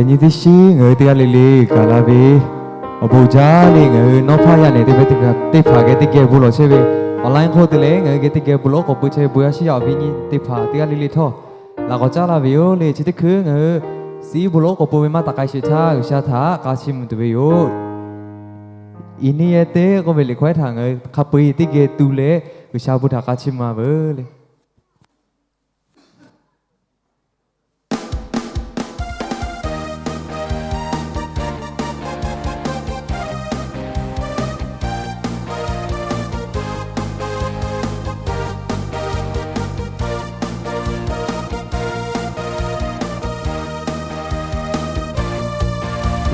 Yaꞈ nyi teˇ shiˉ ngaˬ hui teˇ g'aˇ le le gaˬ la ve awˬ bon jaˇ le. Ngaˬ hui nawˉ hpaˇ yaˇ nehˬ teˇ hpaˍ geh teˇ geh bon lawˬ chehˇ ve, online hk'oˆ te leh ngaˬ hui geh teˇ geh bon lawˬ k'awꞈ peu chehˇ ve bon yaˇ shiˉ yaˇ awˬ viˉ nyi teˇ hpaˍ teˇ g'aˇ le le htawˇ, laꞈ k'awꞈ caˉ laˇ ve yoˬ le. Chi teˇ hkui ngaˬ hui suh bon lawˬ k'awꞈ peu ve maˇ taˍ k'ai sheˍ htaˇ, G'uiˬsha htaꞈ k'a chiˇ mvuh tuˬ ve yoˬ. Iˉ neˇ yehˇ teˇ k'oˆ ve liꞈ hkawehˉ htaꞈ ngaˬ hui hk'a peu-eˬ teˇ geh tu leh, G'uiˬsha bon htaꞈ k'a chiˇ mvuh-a veuˬ le.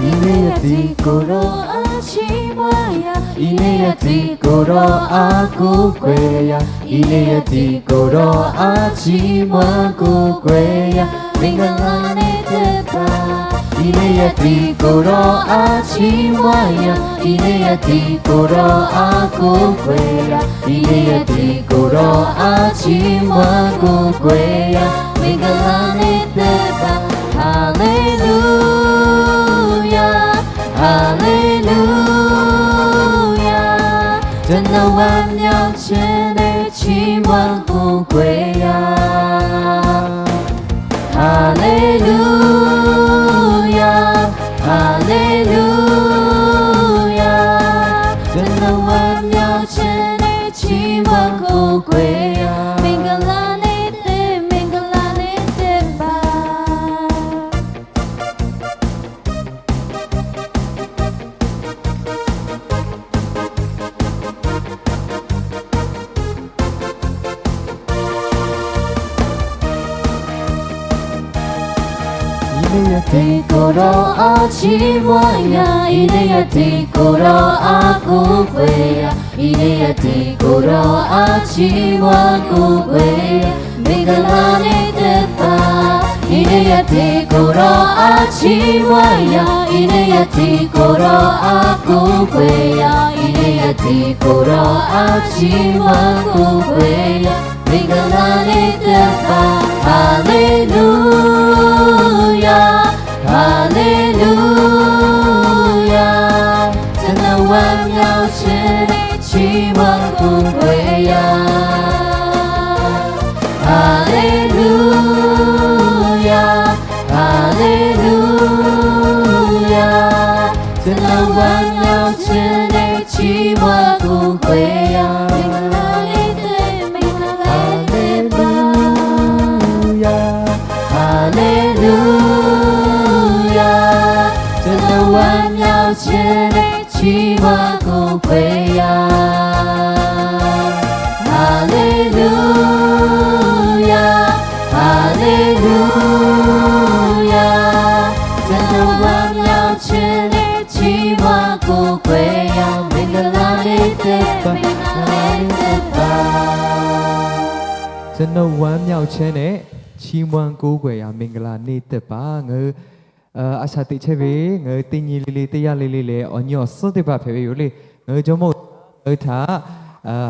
Iˉ neˇ yehˇ teˇ k'oˆ ro a chiˇ mvuh yaˇ, iˉ neˇ yehˇ teˇ k'oˆ ro a kuˬ k'oꞈ-e yaˇ, iˉ neˇ yehˇ teˇ k'oˆ ro a chiˇ mvuh kuˬ k'oꞈ-e yaˇ, miˬguiˬ la neˇ teˇ hpaˍ. Iˉ neˇ yehˇ teˇ k'oˆ ro a chiˇ mvuh yaˇ, iˉ neˇ yehˇ teˇ k'oˆ ro a kuˬ k'oꞈ-e yaˇ, iˉ neˇ yehˇ teˇ k'oˆ ro a chiˇ mvuh kuˬ k'oꞈ-e yaˇ, miˬguiˬ la neˇ teˇ hpaˍ. Haˍleˍluˆyaˇ, haˍleˍluˆyaˇ, ကျွန်တော် ဝမ်းမြောက်ခြင်းနဲ့ ချီးမွမ်းကိုးကွယ်ရာ Hallelujah, hallelujah, ကျွန်တော် ဝမ်းမြောက်ခြင်းနဲ့ ချီးမွမ်းကိုးကွယ်ရာ မင်္ဂလာနေ့သစ်, မင်္ဂလာနေ့သစ်ပါ. Iˉ neˇ yehˇ teˇ k'oˆ ro a chiˇ mvuh yaˇ, iˉ neˇ yehˇ teˇ k'oˆ ro a kuˬ k'oꞈ-e yaˇ, iˉ neˇ yehˇ teˇ k'oˆ ro a chiˇ mvuh kuˬ k'oꞈ-e yaˇ, miˬguiˬ la neˇ teˇ hpaˍ. Iˉ neˇ yehˇ teˇ k'oˆ ro a chiˇ mvuh yaˇ, iˉ neˇ yehˇ teˇ k'oˆ ro a kuˬ k'oꞈ-e yaˇ, iˉ neˇ yehˇ teˇ k'oˆ ro a chiˇ mvuh kuˬ k'oꞈ-e yaˇ, miˬguiˬ la neˇ teˇ hpaˍ. Haˍleˍluˆyaˇ, haˍleˍluˆyaˇ, ကျွန်တော် ဝမ်းမြောက်ခြင်းနဲ့ ချီးမွမ်းကိုးကွယ်ရာ Hallelujah, hallelujah, ကျွန်တော် ဝမ်းမြောက်ခြင်းနဲ့ ချီးမွမ်းကိုးကွယ်ရာ မင်္ဂလာနေ့သစ်, မင်္ဂလာနေ့သစ်ပါ. Hallelujah, hallelujah, ကျွန်တော် ဝမ်းမြောက်ခြင်းနဲ့ ချီးမွမ်းကိုးကွယ်ရာ Hallelujah, hallelujah, ကျွန်တော် ဝမ်းမြောက်ခြင်းနဲ့ ချီးမွမ်းကိုးကွယ်ရာ မင်္ဂလာနေ့သစ်, မင်္ဂလာနေ့သစ်ပါ. ကျွန်တော် ဝမ်းမြောက်ခြင်းနဲ့ ချီးမွမ်းကိုးကွယ်ရာ မင်္ဂလာနေ့သစ်ပါ. Ngaˬ hui a shaꞈ teꞈ chehˇ ve ngaˬ hui teˇ nyi le le teˇ yanˇ le le leh awˬ nyi awˬ suhˉ teˇ hpaˍ hpehꞈ ve yoˬ le. Ngaˬ hui Jawˇmawˇ G'uiˬsha ngaˬ hui htaꞈ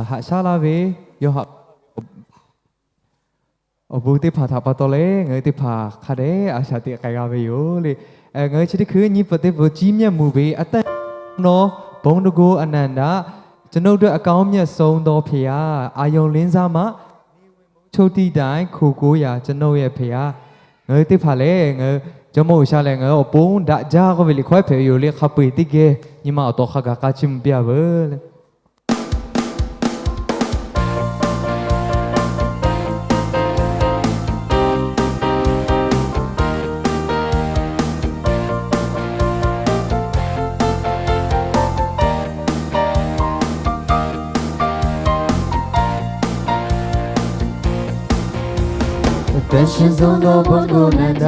haꞈ shaˉ laˇ ve yawˇ haꞈ awˬ bon teˇ hpaˍ htaꞈ pa taw leh ngaˬ hui teˇ hpaˍ hk'a dehꞈ a shaꞈ teꞈ k'ai g'a ve yoˬ le. Ngaˬ hui chi teˇ hkui nyiˇ peuˬ teˇ peuˬ ကြီးမြတ်မှု ve အသက် ဘုန်းတော်ကို အနန္တ ကျွန်ုပ်အတွက် အကောင်းမြတ်ဆုံးသော ဘုရား၊ အာရုံလင်းစမှ နေဝင်မိုးချုပ်သည့်တိုင် ခိုကိုးရာ ကျွန်ုပ်ရဲ့ဘုရား. Ngaˬ hui teˇ hpaˍ lehˬ, ngaˬ hui Jawˇmawˇ G'uiˬsha lehˬ ngaˬ hui awˬ pon daꞈ jaˇ k'oˆ ve liꞈ hkawehˉ hpehꞈ ve yoˬ le. Hk'a peu-eˬ teˇ geh nyi ma awˬ tawˍ hk'a gaˬ k'a chiˇ mvuh piˇ-a veuˬ le. သန့်ရှင်းဆုံးသော ဘုန်းကို အနန္တ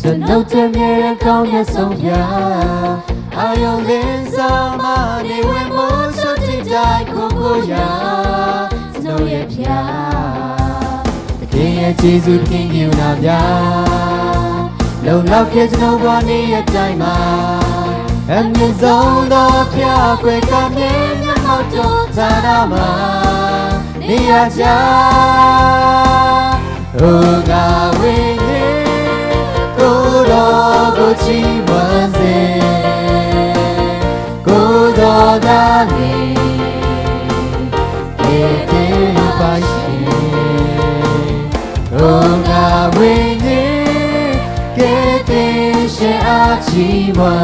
ကျွန်ုပ်အတွက် အမြဲတမ်း အကောင်းမြတ်ဆုံး ဘုရား၊ အာရုံလင်းစမှ နေဝင်မိုးချုပ်သည့်တိုင် ခိုကိုးရာ ကျွန်ုပ်ရဲ့ဘုရား၊ သခင်ရဲ့ကျေးဇူး၊ သခင်ကရုဏာများ လုံလောက်ခဲ့ ကျွန်ုပ်ဘဝနေ့ရက်တိုင်းမှာ အမြင့်ဆုံးသောဘုရား အကွယ်အကာမျဉ်း မျက်မှောက်တော် ဌာနမှာ နေရာချ အို ငါဝိညာဉ် ကိုယ် chi ma ze, ko dawˇ daˇ le, kehˬ te pa sheˍ. Oˇ ngaˬ ve nyi, kehˬ te shehˍ a chi ma,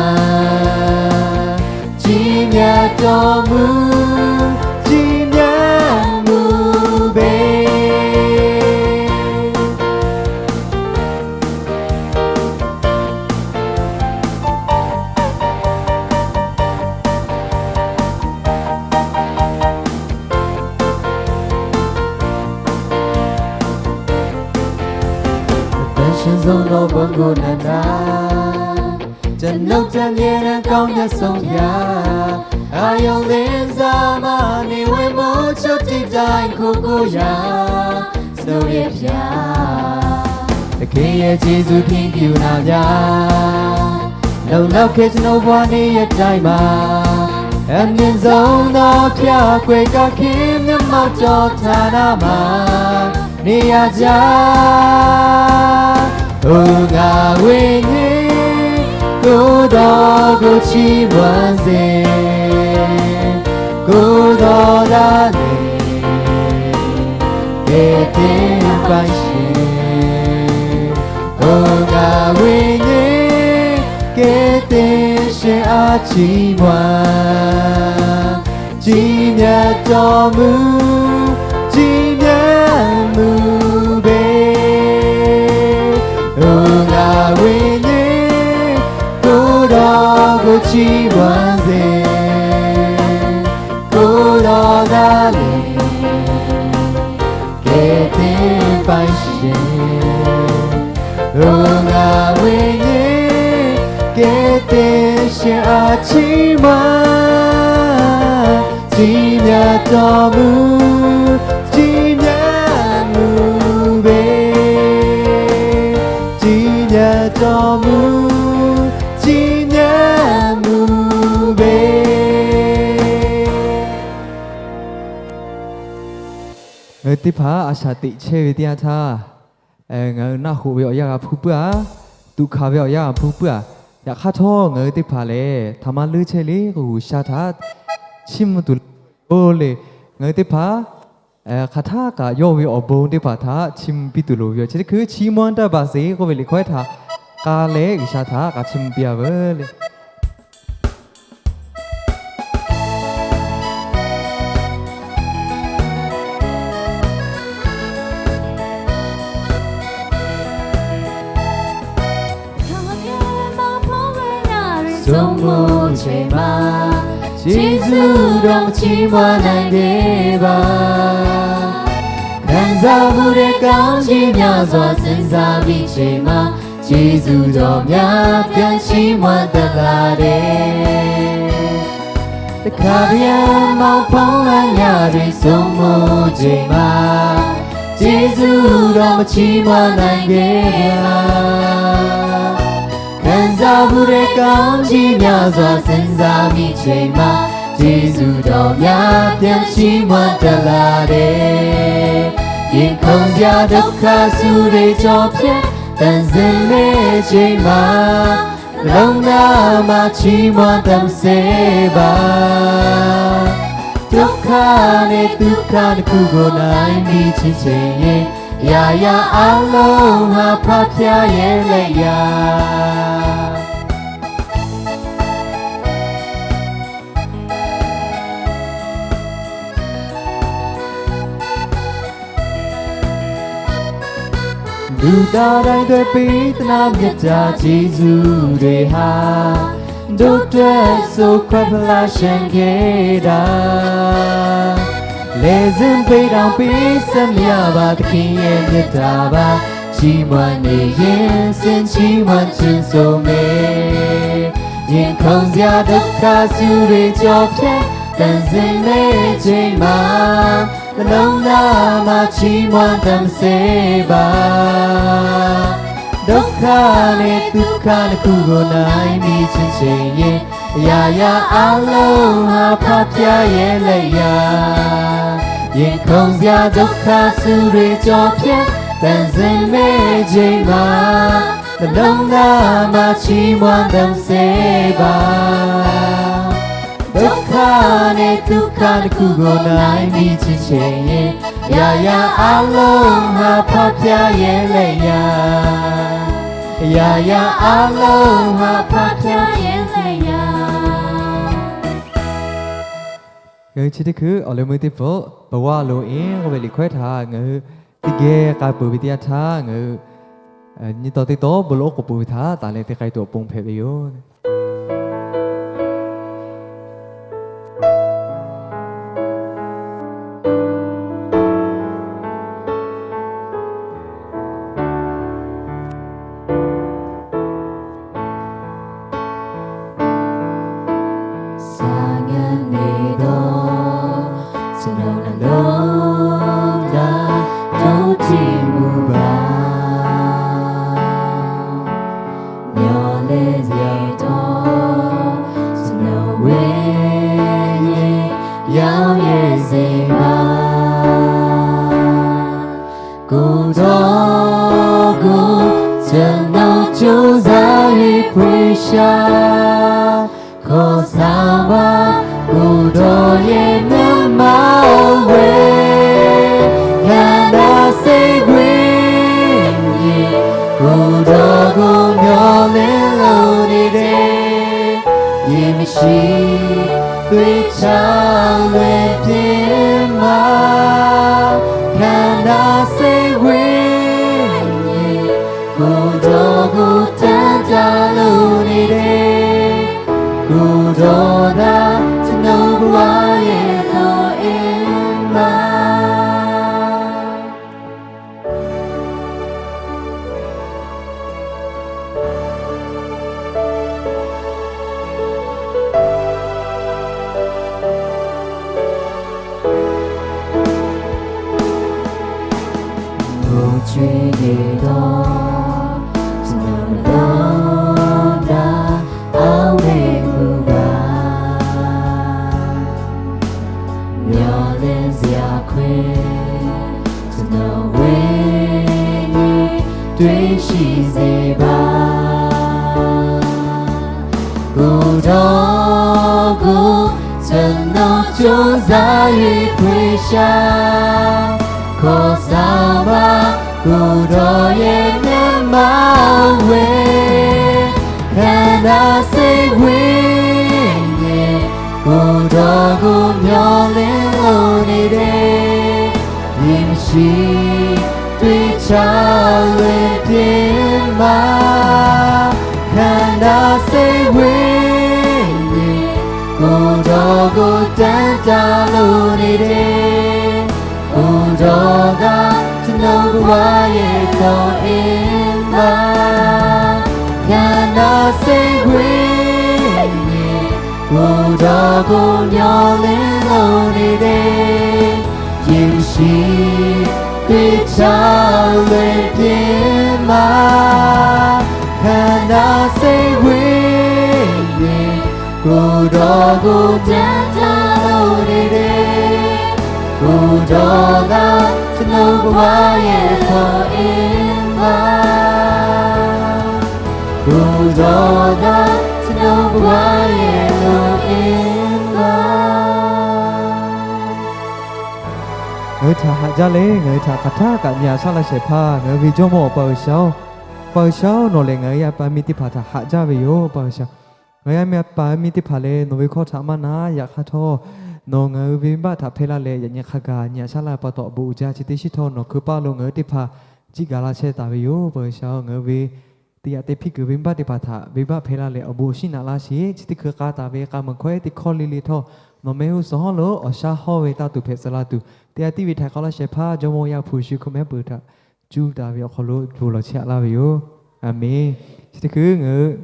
chi myaˇ dawˇ mvuh, chi myaˇ mvuh beˬ. Awˬ pa အရှင်ဆုံးသော ဘုန်းကို နန္ဒာ ကျွန်ုပ်တမျော် ကောင်းမြတ်ဆုံးဘုရား အာရုံလင်းစမနေဝင် မိုးချုပ်သည့်တိုင် ကိုကိုရာ စိုးရိမ်ဖျား သခင်ရဲ့ ကျေးဇူးတင်ကရုဏာများ လုံလောက်ခဲ့ ကျွန်ုပ်ဘဝနေ့ရက်တိုင်းမှာ အမြင့်ဆုံးသော ဘုရားကွယ်ကာ ခင်မျက်မှောက်တော် ဌာနမှာ နေရာကျ အိုငါဝိညာဉ် ကိုယ်တော်ကို ချီးမွမ်းစေ ကိုယ်တော်သာလျှင် ကယ်တင်ပိုင်ရှင် အိုငါဝိညာဉ် ကယ်တင်ရှင်အား ချီးမွမ်း ကြီးမြတ်တော်မူ ကြီးမြတ်မှုပဲ အိုငါဝိညာဉ် ကိုယ်တော်ကို ချီးမွမ်းစေ ကိုယ်တော်သာလျှင် ကယ်တင်ပိုင်ရှင် အိုငါဝိညာဉ် ကယ်တင်ရှင်အား ချီးမွမ်း ကြီးမြတ်တော်မူ ကြီးမြတ်မှုပဲ ကြီးမြတ်တော်မူ ကြီးမြတ်မှုပဲ Ngaˬ hui teˇ hpaˍ a shaꞈ teꞈ chehˇ ve teˇ yanˇ htaˇ, ngaˬ hui naˆ hoꞈ ve awˬ yanˇ g'a hpuˇ puiˉ-a, tuꞈ hkanˍ ve awˬ yanˇ g'a hpuˇ puiˉ-a. Yaꞈ hk'aˇ htawˇ, ngaˬ hui teˇ hpaˍ lehˬ, htaꞈ ma leuˉ chehˇ le k'o, G'uiˬsha htaꞈ chiˇ mvuh tuˬ loˍ le. Ngaˬ hui teˇ hpaˍ hk'aˬ htaˇ kaꞈ yawˇ ve awˬ bon teˇ hpaˍ htaꞈ chiˇ mvuh piˇ tuˬ loˍ ve yoˬ. Chi teˇ hkui ချီးမွမ်းတတ်ပါစေ k'oˆ ve liꞈ hkawehˉ htaꞈ k'a leh G'uiˬsha htaꞈ k'a chiˇ mvuh piˇ-a veuˬ le. Suh mvuhˇ chehˇ ma, ကျေးဇူးတော် မချီးမွမ်းနိုင်သေးပါ. ခံစားမှုတွေ ကောင်းကြီးများစွာ စဉ်းစားမိချိန်မှာ ကျေးဇူးတော်များ ပြန်ချီးမွမ်းတတ်လာတယ်. တခါတရံ မောင်ဖုန်းလိုင်းညတွေ စိုးမိုးချိန်မှာ ကျေးဇူးတော် မချီးမွမ်းနိုင်သေးပါ. ခံစားမှုတွေ ကောင်းကြီးများစွာ စဉ်းစားမိချိန်မှာ ကျေးဇူးတော်များ ပြန်ချီးမွမ်းတတ်လာတယ်. ရင်ခုန်စရာ ဒုက္ခဆူတွေ ကျော်ဖြတ် သံသယမဲ့ချိန်မှာ နှလုံးသားမှာ ချီးမွမ်းသံ မစဲပါ. ဒုက္ခနဲ့ သုက္ခနှစ်ခုကို နိုင်မိခြင်း ချင်ရင် အရာရာအားလုံးဟာ ဖခင်ရဲ့လက်ရာ. လူသားတိုင်းအတွက် ပေးသနား မေတ္တာကျေးဇူးတွေဟာ တို့အတွက် အစိုးခွဲဖျား လျှံခဲ့တာ လယ်ဇင်ပင်တောင် ပေးဆပ်မရပါ သခင်ရဲ့မေတ္တာပါ ချီးမွမ်းနေရင် ဆင်ချီးမွမ်းခြင်း ဆိုမယ်. ရင်ခုန်စရာ ဒုက္ခဆူတွေ ကျော်ဖြတ် သံသယမဲ့ချိန်မှာ နှလုံးသားမှာ ချီးမွမ်းသံ မစဲပါ. ဒုက္ခနဲ့ သုက္ခနှစ်ခုကို နိုင်မိခြင်း ချင်ရင် အရာရာအားလုံးဟာ ဖခင်ရဲ့လက်ရာ. ရင်ခုန်စရာ ဒုက္ခဆူတွေ ကျော်ဖြတ် သံသယမဲ့ချိန်မှာ တလုံးလၢမၤချီးမွမ်း ဒုံစဲဘၣ်, ဒုက္ခနဲ့ သုက္ခနှစ်ခုကို နိုင်ပြီး ချစ်ခြင်းရဲ့ အရာရာအားလုံးဟာ ဖျားဖျားရဲ့လက်ရာ, အရာရာအားလုံးဟာ ဖျားဖျားရဲ့လက်ရာ. ဂဲၤဆၢထၢၣ် awˬ lawn meuˇ teˇ pawˆ ဘဝလိုအင်း k'oˆ ve liꞈ hkawehˉ htaꞈ ngaˬ hui teˇ geh k'ai peuˬ ve teˇ yanˇ htaˇ, ngaˬ hui nyi taw teˇ taw bon lawˬ oˉ k'oˍ peuˬ ve htaꞈ taˍ leh te k'ai tuˬ awˬ pon hpehꞈ ve yoˬ. စာငတ်နေသော ကျွန်တော်နှလုံးသား တို့ထီမူပါ မျော်လင့်ရတော့ ကျွန်တော်ဝိညာဉ် ရောင်ရည်စေပါ ကိုယ်တော်ကို ကျွန်တော်ကြိုးစား၍ ဖွင့်ရှာ ခေါ်ဆောင်ပါ ကိုယ်တော်ရဲ့မျက်မှောက်ဝဲ ခန္ဓာစိတ်ဝိညာဉ် ကိုယ်တော်ကိုမျှော်လင့်လို့နေတယ် ရေမရှိသွေးချလွင်ပြင်မှာ ခန္ဓာစိတ်ဝိညာဉ် ကိုယ်တော်ကိုတန်တလို့နေတယ် ကိုယ်တော်သာ ကျွန်တော်ဘဝရဲ့ လွင်အိမ်မှာ ငိုကြွေးနေသော ကျွန်တော်နှလုံးသား အောက်မေ့မှုပါ မျှော်လင့်စရာခွင့် ကျွန်တော်ဝိညာဉ် တွေ့ရှိစေပါ ကိုယ်တော်ကို ကျွန်တော်ကြိုးစား၍ ဖွင့်ရှာ ခေါ်ဆောင်ပါ ကိုယ်တော်ရဲ့မျက်မှောက်ဝဲ ခန္ဓာစိတ်ဝိညာဉ် ကိုယ်တော်ကိုမျှော်လင့်လို့နေတယ် ရေမရှိသွေးချလွင်ပြင်မှာ ခန္ဓာစိတ်ဝိညာဉ် ကိုယ်တော်ကိုတန်တလို့နေတယ် ကိုယ်တော်သာ ကျွန်တော်ဘဝရဲ့ လွင်အိမ်မှာ ခန္ဓာစိတ်ဝိညာဉ် ကိုယ်တော်ကိုမျှော်လင့်လို့နေတယ် ရေမရှိသွေးချလွင်ပြင်မှာ ခန္ဓာစိတ်ဝိညာဉ် ကိုယ်တော်ကိုတန်တလို့နေတယ် ကိုယ်တော်သာ ကျွန်တော်ဘဝရဲ့ လွင်အိမ်မှာ ကိုယ်တော်သာ ကျွန်တော်ဘဝရဲ့ လွင်အိမ်မှာ Ngaˬ hui htaꞈ haꞈ jaˇ leh, ngaˬ hui htaꞈ hk'aˬ htaˇ kaꞈ nyi a shaˉ laˇ shehˍ hpaˇ ngaˬ hui ve Jawˇmawˇ Awˬ pa G'uiˬsha-oˬ, Pa G'uiˬsha-oˬ, nawˬ lehˬ ngaˬ hui yaˇ paˍ miˇ teˇ hpaˍ htaꞈ haꞈ jaˇ ve yoˬ, Pa G'uiˬsha. Ngaˬ hui yaˇ miˇ paˍ miˇ teˇ hpaˍ lehˬ, nawˬ ve hkawˇ htaꞈ maˇ na yaꞈ hk'aˇ htawˇ, nawˬ ngaˬ hui ve venˇbaˆ htaꞈ hpehˇ laˇ leh, yaꞈ nyi hk'a gaˬ nyi a shaˉ laˇ pa taw, awˬ bon uiˍ jaˇ chi teˇ shiˉ htawˇ nawˬ hkui paˇ lo ngaˬ hui teˇ hpaˍ jiˆ gaˬ la chehˇ taˍ ve yoˬ, Pa G'uiˬsha-oˬ. Ngaˬ hui ve teˇ yaꞈ teˇ hpiˇ kuiˬ venˇbaˆ teˇ hpaˍ htaꞈ venˇbaˆ hpehˇ laˇ leh, awˬ bon awˬ shinˉ naꞈ laˇ sheˍ. Chi teˇ hkui k'a taˍ ve k'a meuˬ hkawˇ ehˉ teˇ hkawˇ le le htawˇ, nawˬ mehˆ g'uˇ suhˍ hawˉ lo awˬ shaˉ hawˉ ve taˇ tuˬ hpehꞈ tcuh la tuˬ, teˇ g'aˇ tiˉ ve htaiˍ hk'awꞈ laˇ shehˍ hpaˇ Jawˇmawˇ Yaˇ hpu shi hkui mehˉ peuˬ htaꞈ cuˇ taˍ ve awˬ hk'aw lo bon lawˬ chehˇ a laˇ ve yoˬ. A menˬ. Chi teˇ hkui ngaˬ hui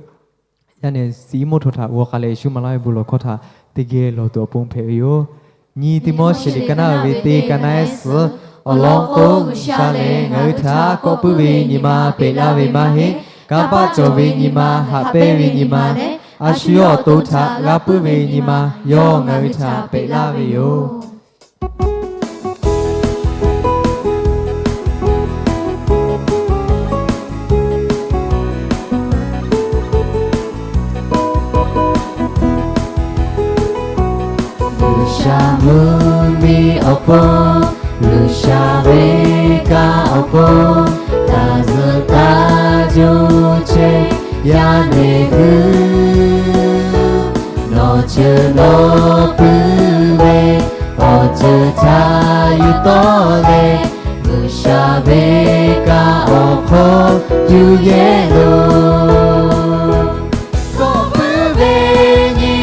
yaˇ nehˬ Siˍ iˉ mawˇ hto htaꞈ g'aw k'a leh, Yeˍsuˆ maˍ laˇ ve bon lawˬ hkawˇ htaꞈ teˇ geh lawˬ tuˬ awˬ pon hpehꞈ ve yoˬ. Nyi Tiˆmoˉseˍ liꞈ ka naˉ uiˍ ve teˇ ka naˉ ehˉ suhˍ, awˬ lawn k'o, G'uiˬsha lehˬ ngaˬ hui htaꞈ kawˆ puiˉ ve nyi ma peꞈ laˇ ve maˇ heˆ. Kanˇ paˆ cawˬ ve nyi ma, haꞈ pehnˇ ve nyi ma leh, a shu yawˇ awˬ to htaꞈ g'a puiˉ ve nyi ma yawˇ ngaˬ hui htaꞈ peꞈ laˇ ve yoˬ. awˬ pon, taˍ zuhꞈ taˍ juˇ chehˇ yaˇ neˬ hui, nawˬ ceuˬ nawˬ puiˉ ve awˬ ceuˬ htaꞈ yuˬ tawˆ leh, G'uiˬsha ve kaꞈ awˬ hk'aw yuˬ yehˇ loˬ. Kawꞈ puiˉ ve nyi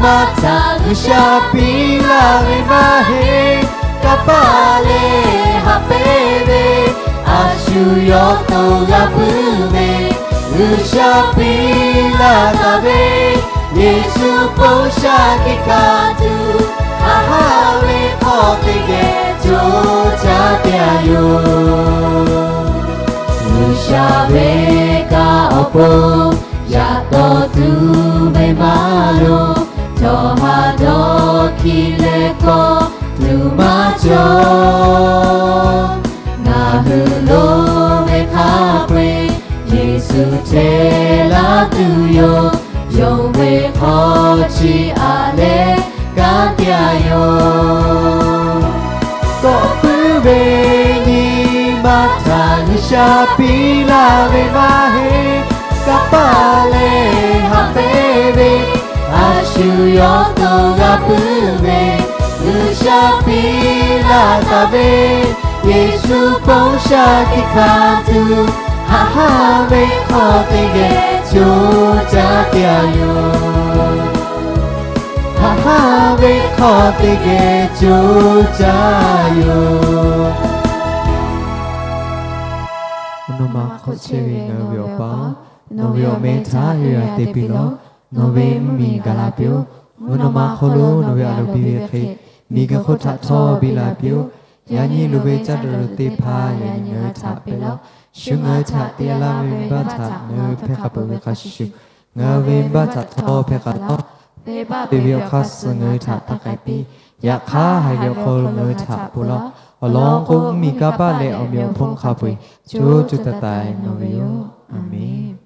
ma htaꞈ G'uiˬsha piˇ laˇ ve maˇ heˆ. Kanˇ paˆ leh haꞈ pehnˇ ve, a shu yawˇ to g'a puiˉ ve, G'uiˬsha piˇ laˇ taˍ ve, Yeˍsuˆ ponˇ shaˆ hkiˆ hkanˍ tuˬ, haꞈ haˉ ve hk'aw teˇ geh co caˇ te a yoˬ. G'uiˬsha ve kaꞈ awˬ pon yaꞈ taw tuˬ ve maˇ loˍ. Cawˬ ha dawˇ hkiˇ leh kawˆ tuˬ maˇ cawˬ. Ngaˬ hui loˍ ve hk'a peu-eˬ Yeˍsuˆ chehˇ laˇ tuˬ yoˬ. Yonˍ ve hk'aw chi aꞈ leh kanˉ te a yoˬ. Kawꞈ puiˉ ve nyi ma htaꞈ G'uiˬsha piˇ laˇ ve maˇ heˆ. Kanˇ paˆ leh haꞈ pehnˇ ve, a shu yawˇ to g'a puiˉ ve, G'uiˬsha piˇ laˇ taˍ ve, Yeˍsuˆ ponˇ shaˆ hkiˆ hkanˍ tuˬ, haꞈ haˉ ve hk'aw teˇ geh co caˇ te a yoˬ. Haꞈ haˉ ve hk'aw teˇ geh co caˇ yoˬ. Mvuhˇ naw ma hk'oˆ chehˇ ve ngaˬ hui ve Awˬ pa-oˬ, nawˬ ve awˬ meh htaꞈ yawˇ yaꞈ te piˇ lawˬ. Nawˬ ve mvuhˇmiˬ gaˬ la piˇ-oˆ. Mvuhˇ naw ma hk'oˆ lo nawˬ ve a loˍ piˇ ve hk'e, miˬguiˬ hk'oˆ htaꞈ htawˇ biˇ la piˇ-oˆ. Yaꞈ nyi loˍ ve caˇ tuˬ teˇ hpaˍ yaꞈ nyi ngaˬ hui htaꞈ peꞈ lawˬ. Shu ngaˬ hui htaꞈ te laˇ ve venˇbaˆ htaꞈ ngaˬ hui hpehˇ k'a peuˬ ve hk'a shuˍ shuˍ, ngaˬ hui ve venˇbaˆ htaꞈ htawˇ hpehˇ k'a lawˬ. Venˇbaˆ te ve awˬ hk'aˇ suh ngaˬ hui htaꞈ taˇ k'ai piˇ. Yaꞈ hk'aˇ, haiˬ ve awˬ hk'aw lo ngaˬ hui htaꞈ ponˬ lawˬ. Awˬ lawn k'o, mvuhˇmiˬ, kanˇ paˆ leh awˬ meꞈ awˬ hponˇ hk'a peu-eˬ co co taiˍ taiˍ nawˬ ve yoˬ. A menˬ.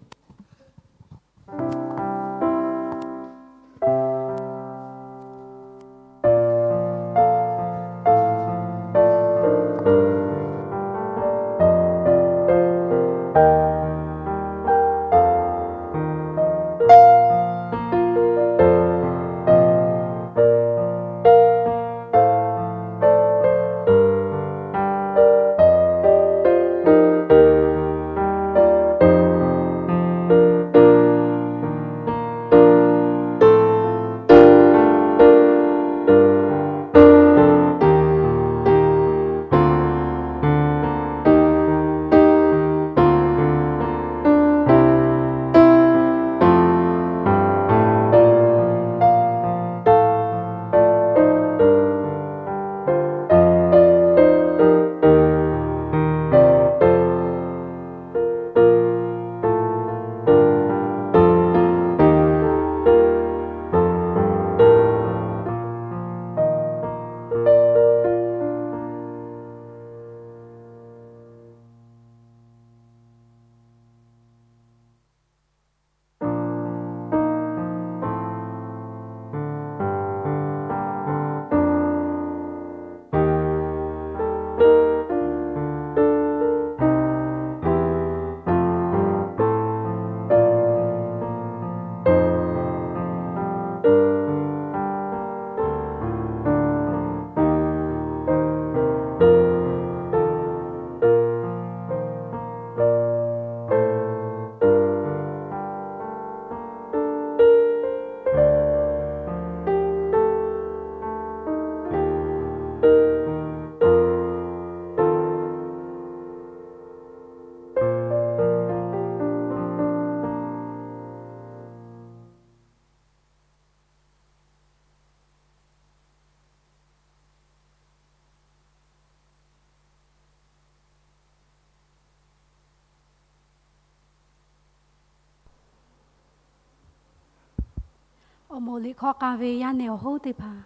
Awˬ moˍ liꞈ hkawˇ k'a ve yaˇ nehˬ awˬ hoˉ teˇ hpaˍ.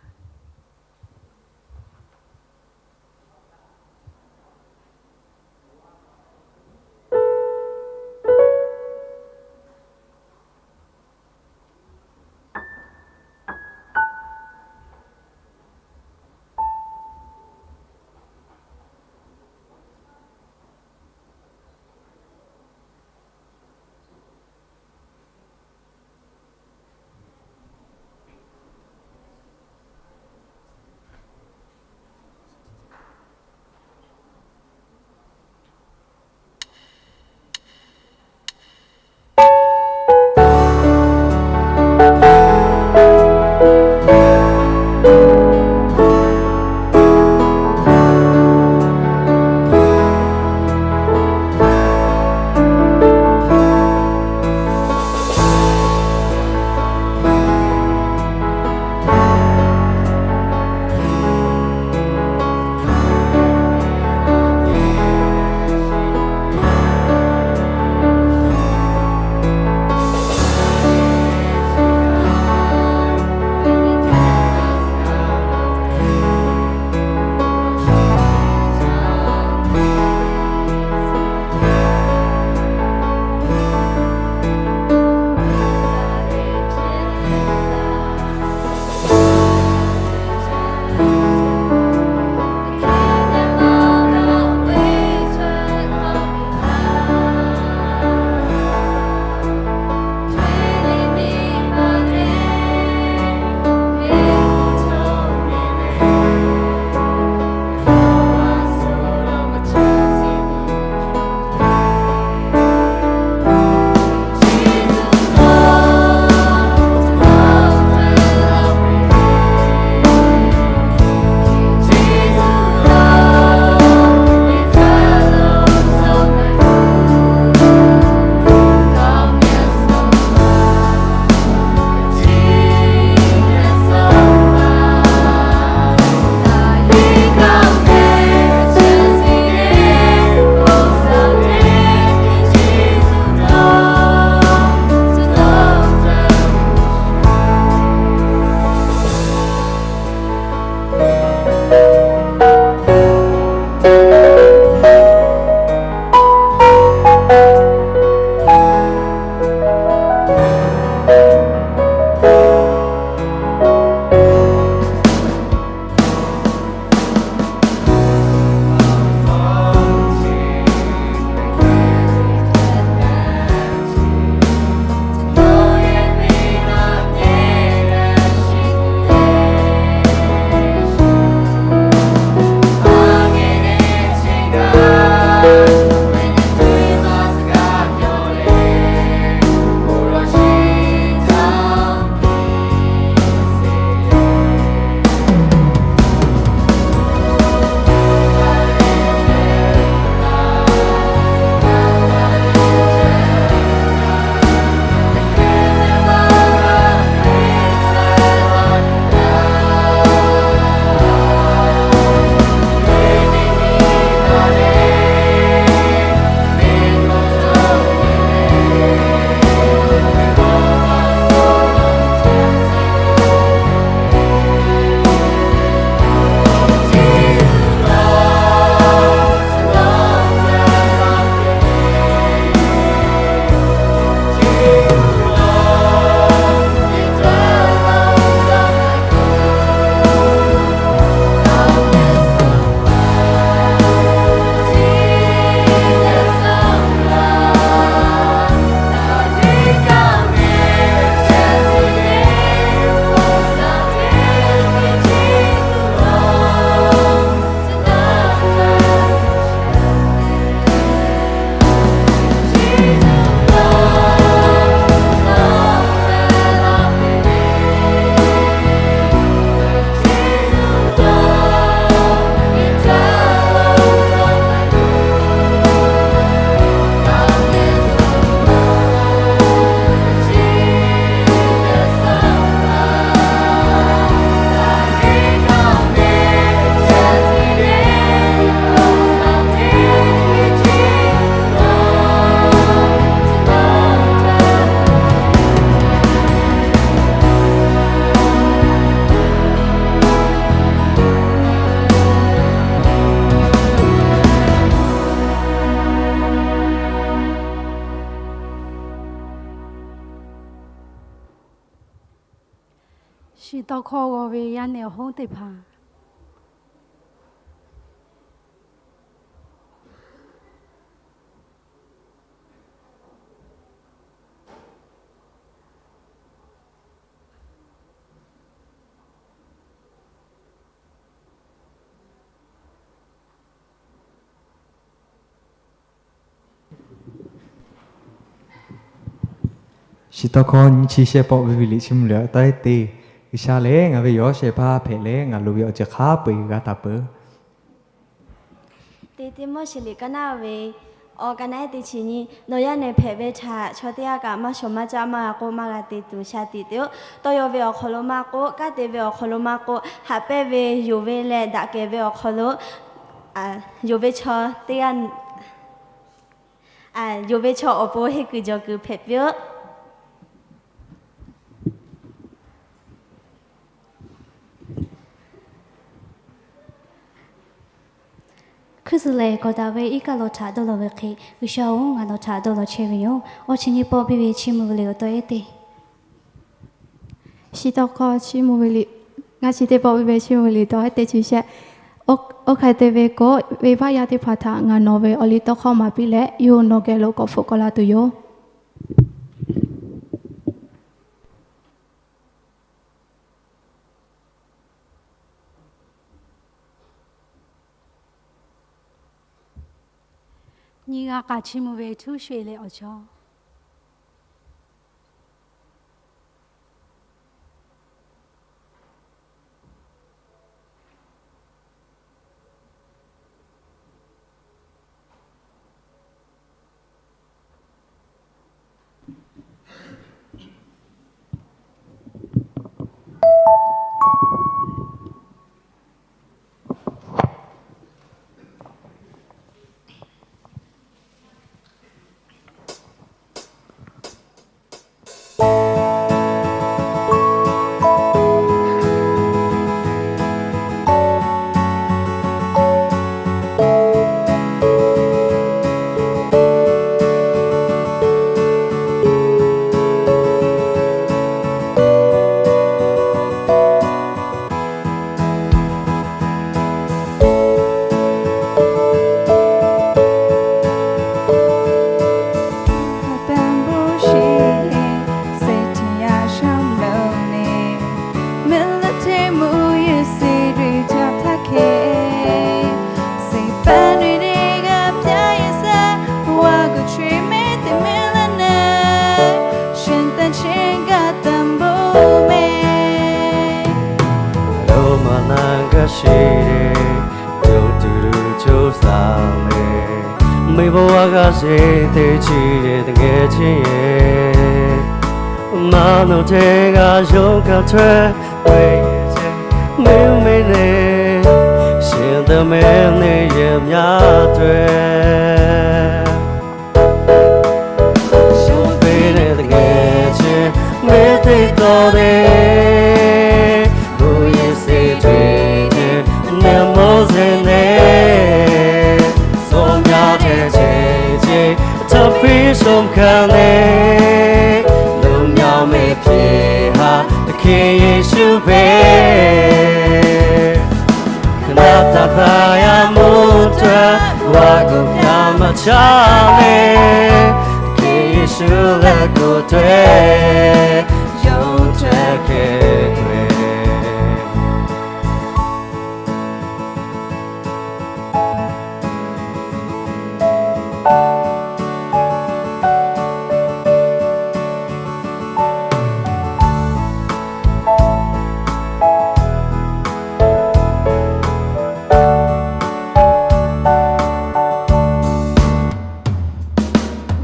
Shiˍ tawˇ hkawˇ g'aw ve yaˇ nehˬ awˬ hoˉ teˇ hpaˍ. Shiˍ tawˇ hkawˇ nyiˇ chi shehˆ pawˆ ve ve liꞈ chiˇ mvuh liꞈ awˬ tawˇ ehˉ teˇ, G'uiˬsha lehˬ ngaˬ ve yawˇ shehˍ hpaˇ hpehꞈ leh, ngaˬ loˍ ve awˬ ceuˬ hk'a peu-eˬ g'a taˍ peuˬ. Teˇ Tiˆmoˉseˍ liꞈ ka naˆ ve awˬ ka naˆ ehˉ teˇ chi nyiˇ, nawˬ yaˇ nehˬ hpehꞈ ve htaꞈ chaw teˇ g'aˇ kaꞈ maˇ shawˍ maˇ caˆ maˇ g'a k'oˆ, maˇ g'a te tuˬ sha tiꞈ te-o. Tawˇ yaw ve awˬ hk'aw lo maˇ k'oˆ, kanˉ te ve awˬ hk'aw lo maˇ k'oˆ, haꞈ pehnˇ ve yonˍ ve leh daꞈ kehˬ ve awˬ hk'aw lo, yonˍ ve chaw teˇ g'aˇ, yonˍ ve chaw awˬ pon henˇ kuiˬ jawˬ kuiˬ hpehꞈ piˇ-oˆ. Hkuiˇ suhˍ lehˬ, kawˬ daꞈ ve iˉ kaˆ lawˬ htaꞈ dawˇ law ve hk'e, G'uiˬsha-oˬ, ngaˬ nawˬ htaꞈ dawˇ law chehˇ ve yoˬ. Awˬ chi nyiˇ pawˆ biˇ ve chiˇ mvuh ve liꞈ awˬ tawˇ ehˉ teˇ, Shiˍ tawˇ hkawˇ chiˇ mvuh ve liꞈ, ngaˇ chi teˇ pawˆ biˇ ve chiˇ mvuh ve liꞈ tawˇ ehˉ teˇ chi shehˆ. Oˇ hk'e te ve k'o, venˇbaˆ yaˇ teˇ hpaˍ htaꞈ ngaˬ nawˬ ve awˬ liˇ tawˇ hkawˇ maˍ piˇ leh, yawˇ hui nawˬ geh lo k'awꞈ hpfuhˆ k'awꞈ la tuˬ yoˬ. Nyiˇ g'aˇ k'a chiˇ mvuh ve htuˉ sho-eˬ leh awˬ chawˇ. Ro maˍ naˍ gaˇ sheˍ leh, yawˇ tuˬ lo co saˍ leh, meˇ vaˇ g'aˇ sheˍ teˇ chi leh teˇ geh chi yehˬ, maˇ nawˬ teˇ g'aˇ yawˇ kaꞈ htawehˇ ve ce, meˇ meˇ leh, shiˍ daꞈ meˇ leh yehˬ myaˇ htawehˇ Shonˇ piˇ leh teˇ geh chi meˇ teˇ tawˇ te, bon yehˬ seˍ tuˬ te, nehˬ mawˇ zeˬ neˇ, sawˇ myaˇ teˇ ceuˬ ce, htaꞈ piˇ shonˇ hkanˍ leh, လွတ်မြောက် meh hpiˇ haꞈ, Hk'e Yeˍsuˆ hpehꞈ. Hk'e naˉ taˍ htaˇ yaˇ mvuhˇ htaˇ, g'a gu htaˇ maˇ caˇ leh, Hk'e Yeˍsuˆ leh gu tuˬ, yawˇ hui hk'e hk'e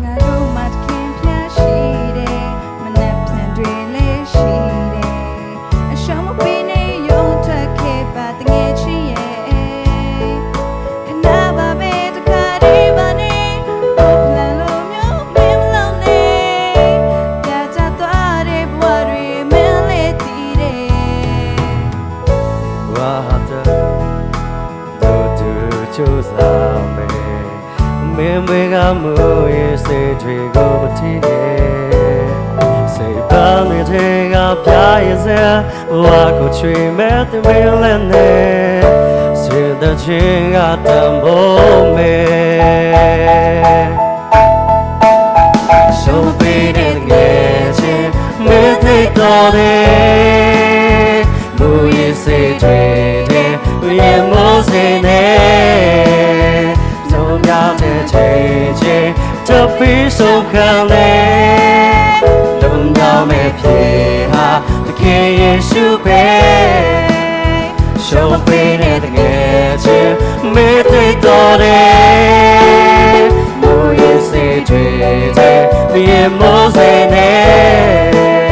Ngaˬ lo maˇ teˇ hkeh hpaˇ shiˍ leh, maˇ naˆ hpaˇ daweh leh shiˍ leh, a shaꞈ mawˇ piˇ neˇ yawˇ hui htaꞈ hkeh paˍ teˇ geh chi yehˬ, hk'e naˉ baˬ ve teˇ hk'aˇ teˇ baˬ neˇ, oˇ hpaˍ lo mvuhˇ miˬ lawˬ neˇ, yaꞈ ca taw a leh bon a leh meh leh tiˉ leh, wa ha ta, duˬ tuˬ co saˍ meh, meˇ meˇ g'a mvuhˇ yehˬ seˍ tuˬ g'aw ma tiˉ leh, Teˇ hpaˍ ve teˇ g'aˇ ဘုရားရဲ့ဇာတ် ဝါကိုချွေး မဲတမ့ၢ်လဲၣ်န့ၣ် စံတတ်ခြင်း အတန်ဖိုး မ့ၢ် ရှုံးပေးတဲ့ သူငယ်ချင်း မ့ၢ်တွေ့တော့တယ် မူရင်းစေ့တွေ့တယ် သူ့ရဲ့မိုးစိမ်နဲ့ ဆုံးဖြတ်တဲ့ ချိန်ချင်း ထပ်ပြီးဆုံးခံလဲ လွတ်မြောက်မယ့် ဖြေဟာ သခင်ယေရှုပဲ ရှုံးပေးတဲ့ သူငယ်ချင်း မ့ၢ်တွေ့တော့တယ် မူရင်းစေ့တွေ့တယ် သူ့ရဲ့မိုးစိမ်နဲ့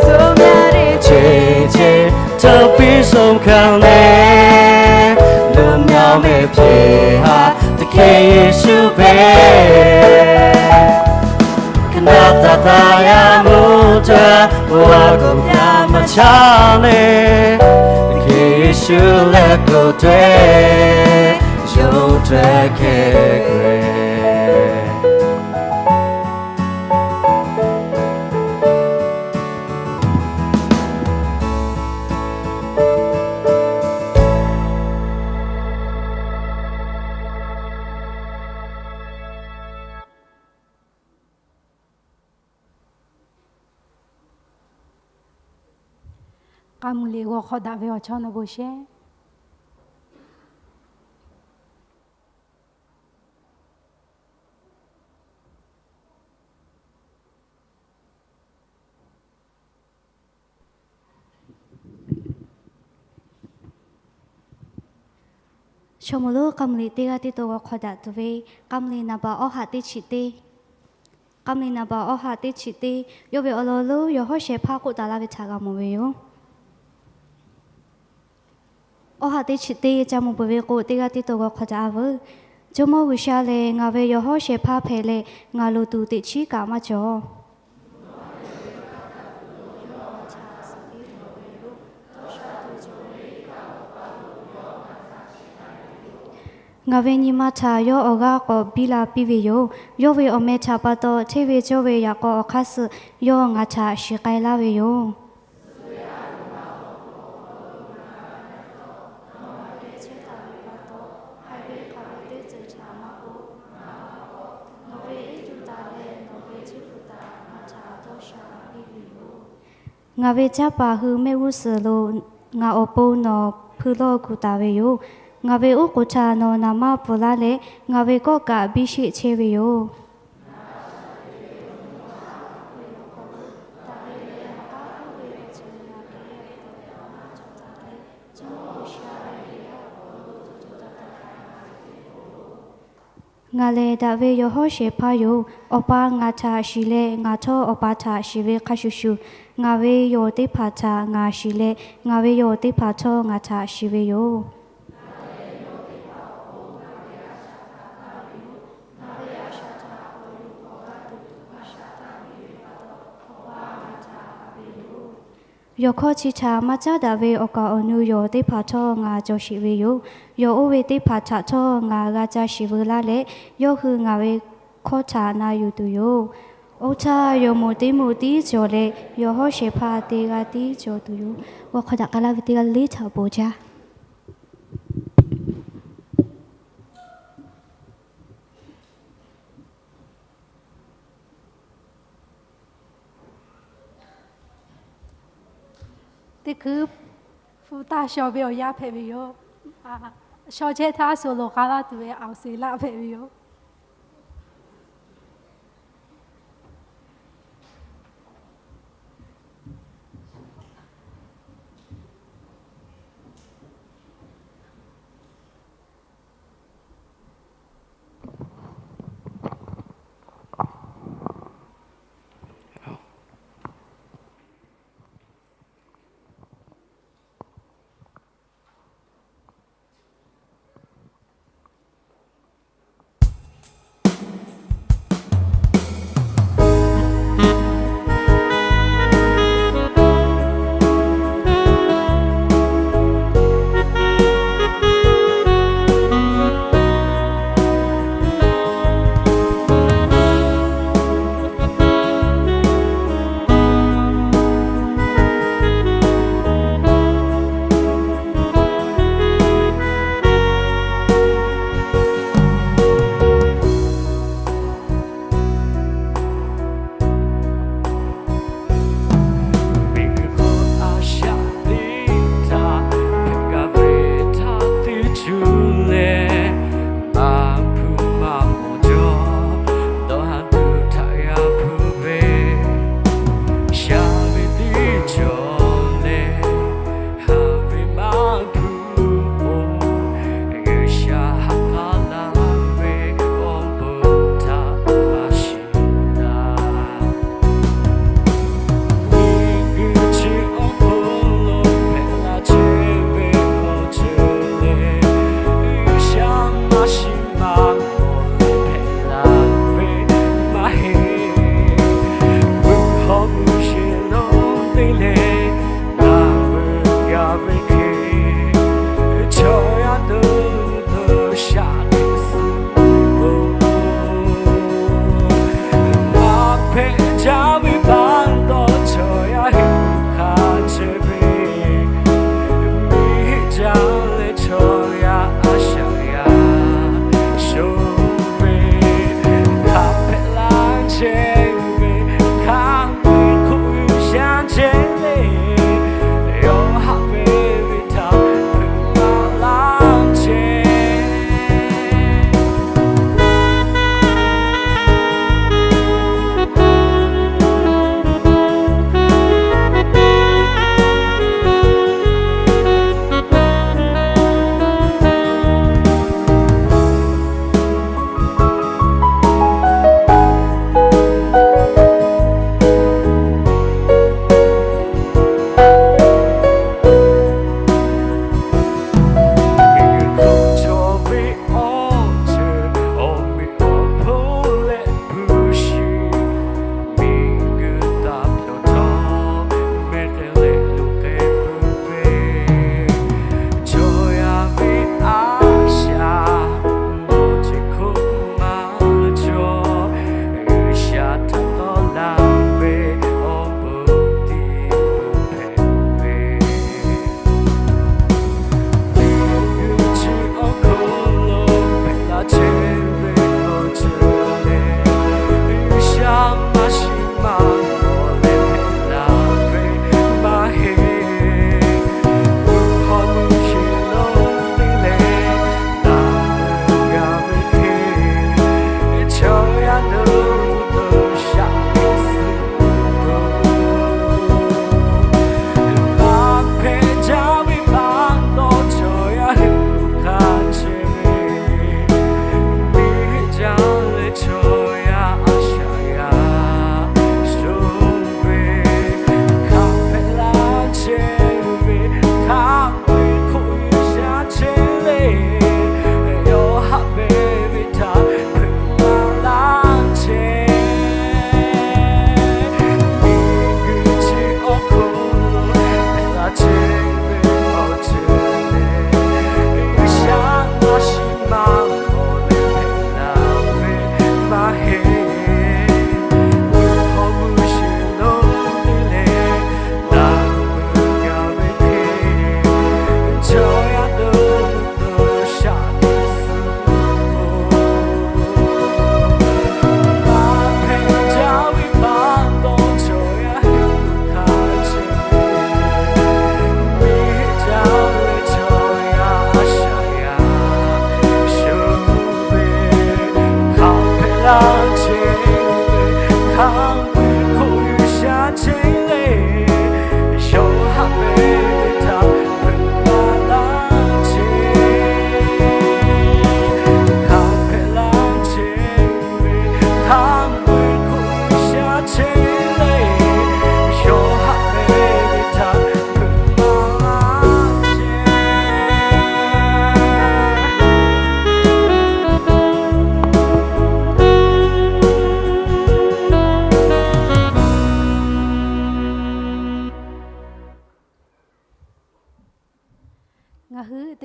ဆုံးဖြတ်တဲ့ ချိန်ချင်း ထပ်ပြီးဆုံးခံလဲ လွတ်မြောက်မယ့် ဖြေဟာ သခင်ယေရှုပဲ ခဏသာ သာယာမှုအတွက် ဘဝကို ပြတ်မချနဲ့ သခင်ယေရှု လက်ကိုတွေ့ ရုပ်ထွက်ခဲ့ကွယ် K'aˇ mvuh liꞈ g'aw hk'aw daꞈ ve awˬ chawˇ nawˬ bon shehˉ. Chaw mawˬ lonˉ k'aˇ mvuh liꞈ teˇ g'aˇ teˇ taw g'aw hk'aw daꞈ tuˬ ve, k'aˇ mvuh liꞈ naˍ baꞈ awˉ haꞈ teˇ chi teˇ, k'aˇ mvuh liꞈ naˍ baꞈ awˉ haꞈ teˇ chi teˇ, yawˇ ve awˬ lawn lonˉ yawˬ hawˉ shehˍ hpaˇ k'oˆ taˍ laˇ ve htaꞈ g'a mawˬ ve yoˬ. Awˉ haꞈ teˇ chi teˇ ca mawˬ peuˬ ve k'o, teˇ g'aˇ teˇ taw g'aw hk'aw daꞈ-a veuˬ. Jawˇmawˇ G'uiˬsha lehˬ, ngaˬ ve yawˬ hawˉ shehˍ hpaˇ hpehꞈ leh, ngaˬ loˍ tuˬ teꞈ chiˉ kaꞈ maˇ cawˬ. Ngaˬ ve nyi ma htaꞈ yawˇ awˬ g'aˇ k'awꞈ biˇ la piˇ ve yoˬ. Yawˇ ve awˬ meh htaꞈ pa taw, hteˇ ve cawˇ ve yaꞈ k'aw awˬ hk'aˇ suh yawˇ ngaˬ htaꞈ shiˍ k'ai laˇ ve yoˬ. Ngaˬ ve caˇ paˍ hui mehˆ g'uˇ suhˍ lo ngaˬ awˬ pon nawˬ hpui lawˇ kuˬ taˍ ve yoˬ. Ngaˬ ve oˉ k'oˍ htaꞈ nawˬ naˍ manˇ pfuhˍ laˇ leh, ngaˬ ve kawˆ kaꞈ biˇ sheˆ chehˇ ve yoˬ. Ngaˬ lehˬ daꞈ ve yawˬ hawˉ shehˍ hpaˇ yoˬ. Awˬ pa ngaˬ htaꞈ shiˍ leh, ngaˬ htawˇ Awˬ pa htaꞈ shiˍ ve hk'a shuˍ shuˍ, ngaˬ ve yawˬ teˇ hpaˍ htaꞈ ngaˬ shiˍ leh, ngaˬ ve yawˬ teˇ hpaˍ htawˇ ngaˬ htaꞈ shiˍ ve yoˬ. Yawˬ hkawˇ chi htaꞈ maˇ caˉ daꞈ ve awˬ kaˍ awˬ nu yawˬ teˇ hpaˍ htawˇ ngaˬ cawˬ sheˍ ve yoˬ. Yawˬ oˇ ve teˇ hpaˍ htaꞈ htawˇ ngaˬ g'a ca shiˍ veu laˇ leh, yawˇ hui ngaˬ ve hkawˇ htaꞈ na yuˬ tuˬ yoˬ. Oˇ htaˇ, yawˬ moˍ teˇ moˍ tiˉ cawˬ leh, yawˬ hawˉ shehˍ hpaˇ teˇ g'aˇ tiˉ cawˬ tuˬ yoˬ. G'aw hk'aw daꞈ k'ai laˇ ve teˇ g'aˇ le htaꞈ bon jaˇ. Teˇ hkui hpu taˇ shaw ve awˬ yanˇ hpehꞈ ve yoˬ. Shaw chehˇ htaˇ, suhˍ loˍ k'a laˇ tuˬ ve awˬ suhˍ laˆ hpehꞈ ve yoˬ.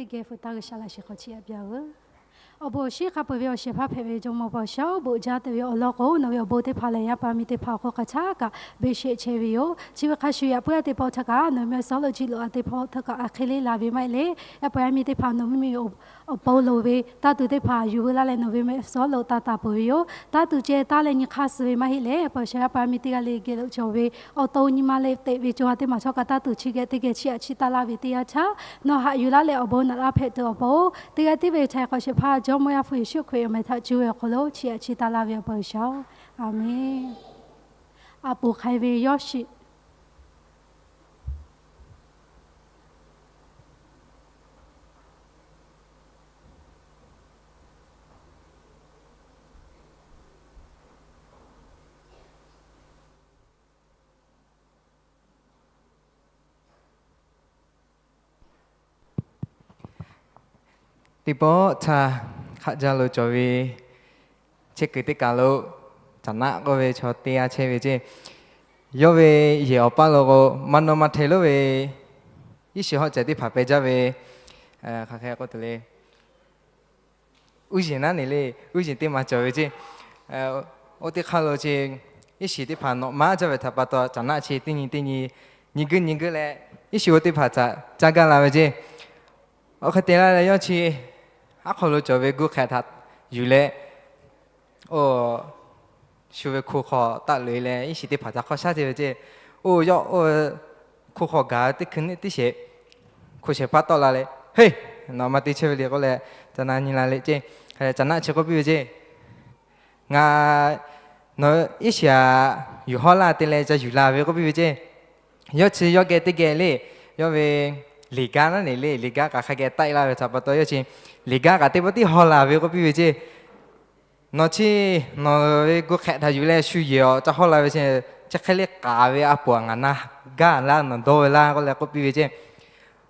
Geh hpu taˇ G'uiˬsha laꞈ shehˍ hk'aw chiˇ aꞈ piˇ-a veuˬ. Awˬ bon awˬ shinˉ hk'a peu-eˬ ve awˬ shehˍ hpaˇ hpehꞈ ve jawˇmawˇ Paˍ G'uiˬsha-oˬ, bon jaˇ te ve awˬ lawn k'o, nawˬ ve awˬ bon teˇ hpaˍ lehˬ yaˇ paˍ miˇ teˇ hpaˍ awˬ hk'aw hk'aˬ htaˇ kaꞈ beꞈ sheˆ chehˇ ve yoˬ. Chi ve hk'a shuˍ yaꞈ puiˉ-a teˇ pawˆ htaˇ kaꞈ nawˬ ve mehˆ suhˉ lo jiˆ loꞈ-a teˇ pawˆ htaˇ kaꞈ a hk'e le laˬ ve maˇ heˆ le. Yaˇ paˍ yaˇ miˇ teˇ hpaˍ nawˬ miˇ miˇ awˬ pon loˍ ve taˇ tuˬ teˇ hpaˍ yuˬ veu laˇ leh nawˬ ve mehˆ suhˉ lo taˇ taˍ peuˬ ve yoˬ. Taˇ tuˬ ceh taˇ leh nyi hk'aˇ suh ve maˇ heˆ leh, Paˍ G'uiˬsha yaˇ paˍ miˇ teˇ g'aˇ le geh loꞈ cawˬ ve awˬ to nyi ma leh teꞈ ve cawˬ-a teˇ maˬ chaw kaꞈ taˇ tuˬ chi geh teˇ geh chiˇ aꞈ chiˇ taˇ laˇ ve teˇ yanˇ htaˇ, nawˬ haꞈ yuˬ laˇ leh awˬ bon naꞈ laˇ hpehꞈ tuˬ awˬ pon, teˇ g'aˇ tiˉ ve Htaiˍ hk'awꞈ shehˍ hpaˇ Jawˇmawˇ Yaˇ hpu Yeˍsuˆ Hkriꞈ awˬ meh htaꞈ cuˇ ve awˬ hk'aw lo chiˇ aꞈ chiˇ taˇ laˇ ve Awˬ pa G'uiˬsha-oˬ, Aˍmenˇ. A poˍ hk'ai ve Yawˇshiˆ Teˇ pawˆ htaˇ hk'aˆ jaˇ lo cawˬ ve chehˇ kuiˬ teˇ kaˬ lo Caˍnaˆ k'oˆ ve chaw teˇ g'aˇ chehˇ ve ceˇ. Yawˇ ve yehˬ awˬ paˇ lo k'o, maˇ nawˇ maˇ hteh lonˉ ve iˉ shiˍ hawˉ cehˬ teˇ hpaˍ peh jaˇ ve, hk'aˬ hk'e k'oˆ tuˬ le, uˉ yeˬ naˉ neˬ le, uˉ yeˬ teˇ ma cawˬ ve ceˇ. Oˇ teˇ hk'aˇ lo chi iˉ shiˍ teˇ hpaˍ nawꞈ maˉ jaˇ ve htaꞈ pa taw, Caˍnaˆ chi teˇ nyi teˇ nyi, nyi guiˇ nyi guiˇ leh iˉ shiˍ oˇ teˇ hpaˍ htaꞈ caˇ gaˇ la ve ceˇ. Oˇ hk'e te laˇ leh yawˇ chi aˉ hk'aw lo cawˬ ve gu hk'ehꞈ htaꞈ yuˬ leh, oˇ shu ve hko hk'aw taˆ loꞈ-e leh iˉ shiˍ teˇ hpaˍ htaꞈ hk'awˇ shaˉ te ve ceˇ. Oˇ yawˇ oˇ hko hk'aw gaˬ teˇ hkui teˇ sheˍ hko shehˍ hpaˇ tawˆ la leh, Heˇ, nawˬ ma te chehˇ ve le k'oˆ leh, Caˍnaˆ nyi la le ceˇ. Caˍnaˆ chi k'oˆ piˇ ve ceˇ, Ngaˬ nawˬ iˉ shiˍ aꞈ yuˬ hawˉ laˇ te leh ca yuˬ la ve k'oˆ piˇ ve ceˇ. Yawˇ chi yawˇ geh teˇ geh le, yawˇ ve liꞈ gaˇ naˉ neˬ le, liꞈ gaˇ kaꞈ hk'a geh taˆ-e laˇ ve htaꞈ pa taw, yawˇ chi liꞈ gaˇ kaꞈ teˇ pawˆ tiˉ hawˉ la ve k'oˆ piˇ ve ceˇ. Nawˬ chi nawˬ ve gu hk'ehꞈ htaꞈ yuˬ leh shu yehˬ awˬ ca hawˉ la ve chi, chi hk'e le k'aˍ ve a poˍ aꞈ ngaˬ na gaˇ laˇ nawˬ dawˇ ve laˇ k'oˆ leh k'oˆ piˇ ve ceˇ.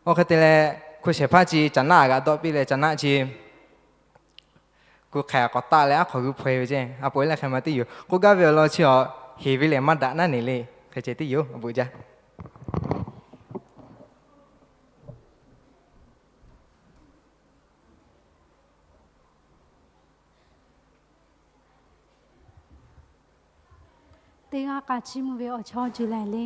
Oˇ hk'e te leh hko shehˍ hpaˇ chi Caˍnaˆ g'aꞈ dawˆ piˇ leh Caˍnaˆ chi gu hk'ehꞈ k'awꞈ taˆ leh aˉ hk'aw g'uiˇ hpaw-e ve ceˇ. A poˍ e leh hk'e ma teˇ yoˬ. K'oˆ gaˇ ve awˬ lawn chi awˬ heˍ ve lehˬ maˇ daꞈ naˉ neˬ le. Hk'e ceh teˇ yoˬ. Awˬ bon jaˇ. Teˇ g'aˇ k'a chiˇ mvuh ve awˬ chawˇ juˬ laiˬ le.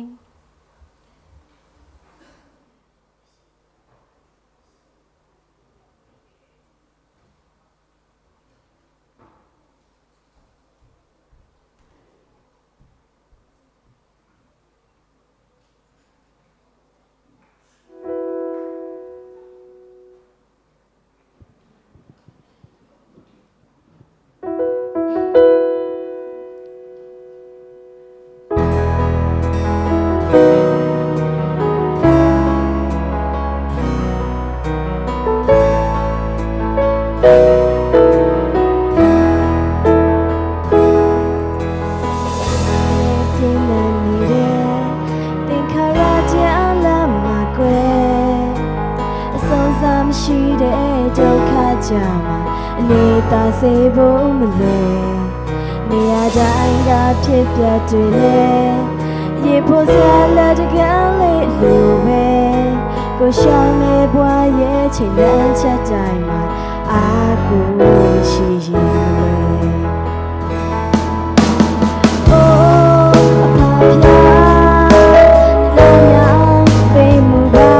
Teˇ naˬ neˬ leh, သင်္ခါရတရား လမ်းမှာကွဲ အစွန့်စားမရှိတဲ့ ဒုက္ခကြားမှာ အလွတ်သာ စေဖို့မလွယ် နေရာတိုင်းက ဖြစ်ပျက်တွေနဲ့ ရင်ဖွင့်စရာ လက်ကမ်းလေးလိုပဲ ကိုယ်လျှောက်နေ ဘဝရဲ့ ခြေလှမ်းချက်တိုင်းမှာ အားကိုးရှိရင်လွယ် အိုး အဖဖျား လမ်းများပိတ်မှုပါ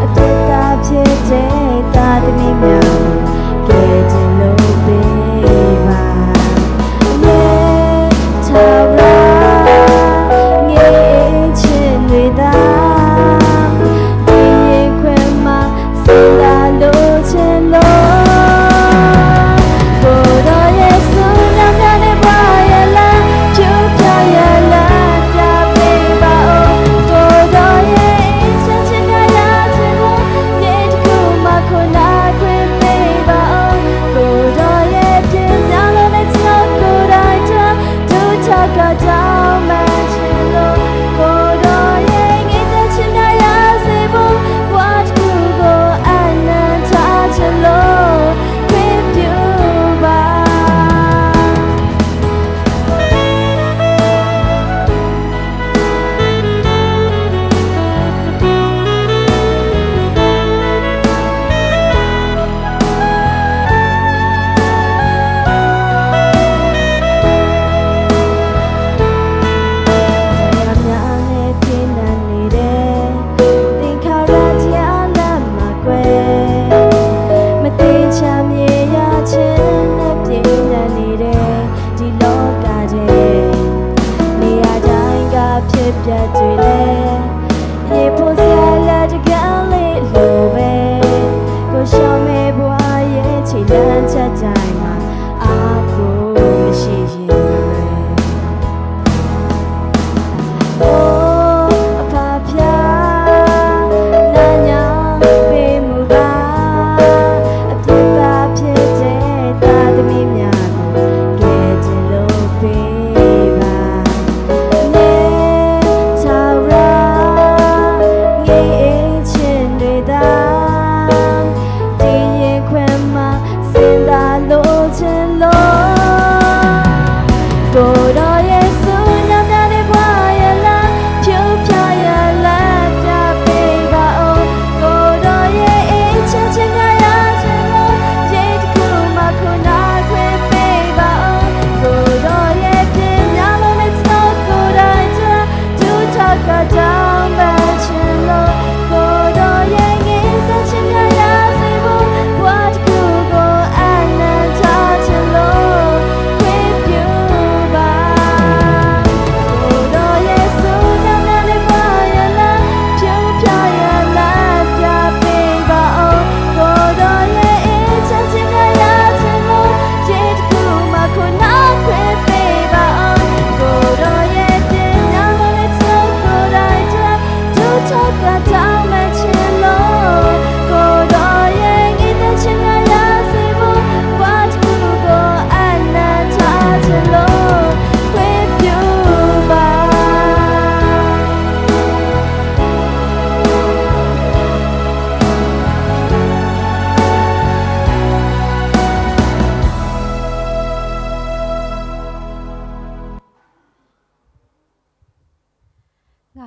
အပြစ်သားဖြစ်တဲ့ သားသမီးများကို ကယ်တင်လို့ပေးပါ အမြဲထာဝရ ငြိမ်ချစ်တွေသာ ဒီရင်ခွင်မှာ ဆန္ဒလိုချင်လို့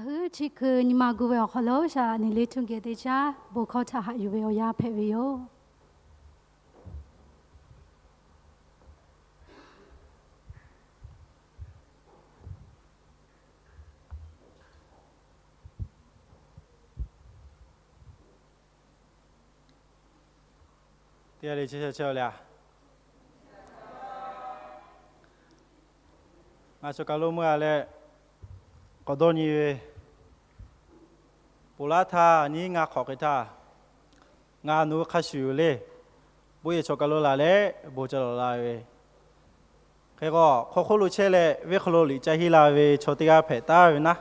Ngaˬ hui chi hkui nyi ma gu ve awˬ hk'aw lo shaˍ laꞈ niˬ le htuˇ geh teˇ caˉ bon hkawˇ htaꞈ haꞈ yuˬ ve awˬ yanˇ hpehꞈ ve yoˬ. Teˇ g'aˇ le chehˇ chehˇ le a. Ngaˬ chaw kaˬ lo meuˇ a leh k'awꞈ dawˇ nyi ve, ponˬ laˇ htaˇ nyiˇ ngaˇ hk'awꞈ hk'e htaˇ, ngaˬ nawˬ hui hk'a shuˍ yoˬ le. Bon yehˬ chaw kaˬ lo laˬ leh bon ca lawˬ la ve, hk'e k'o hk'aw hk'oˆ lo chehˇ leh venˇ hk'aw lo liꞈ ca henˇ la ve chaw teˇ g'aˇ hpehꞈ taˍ ve naˉ,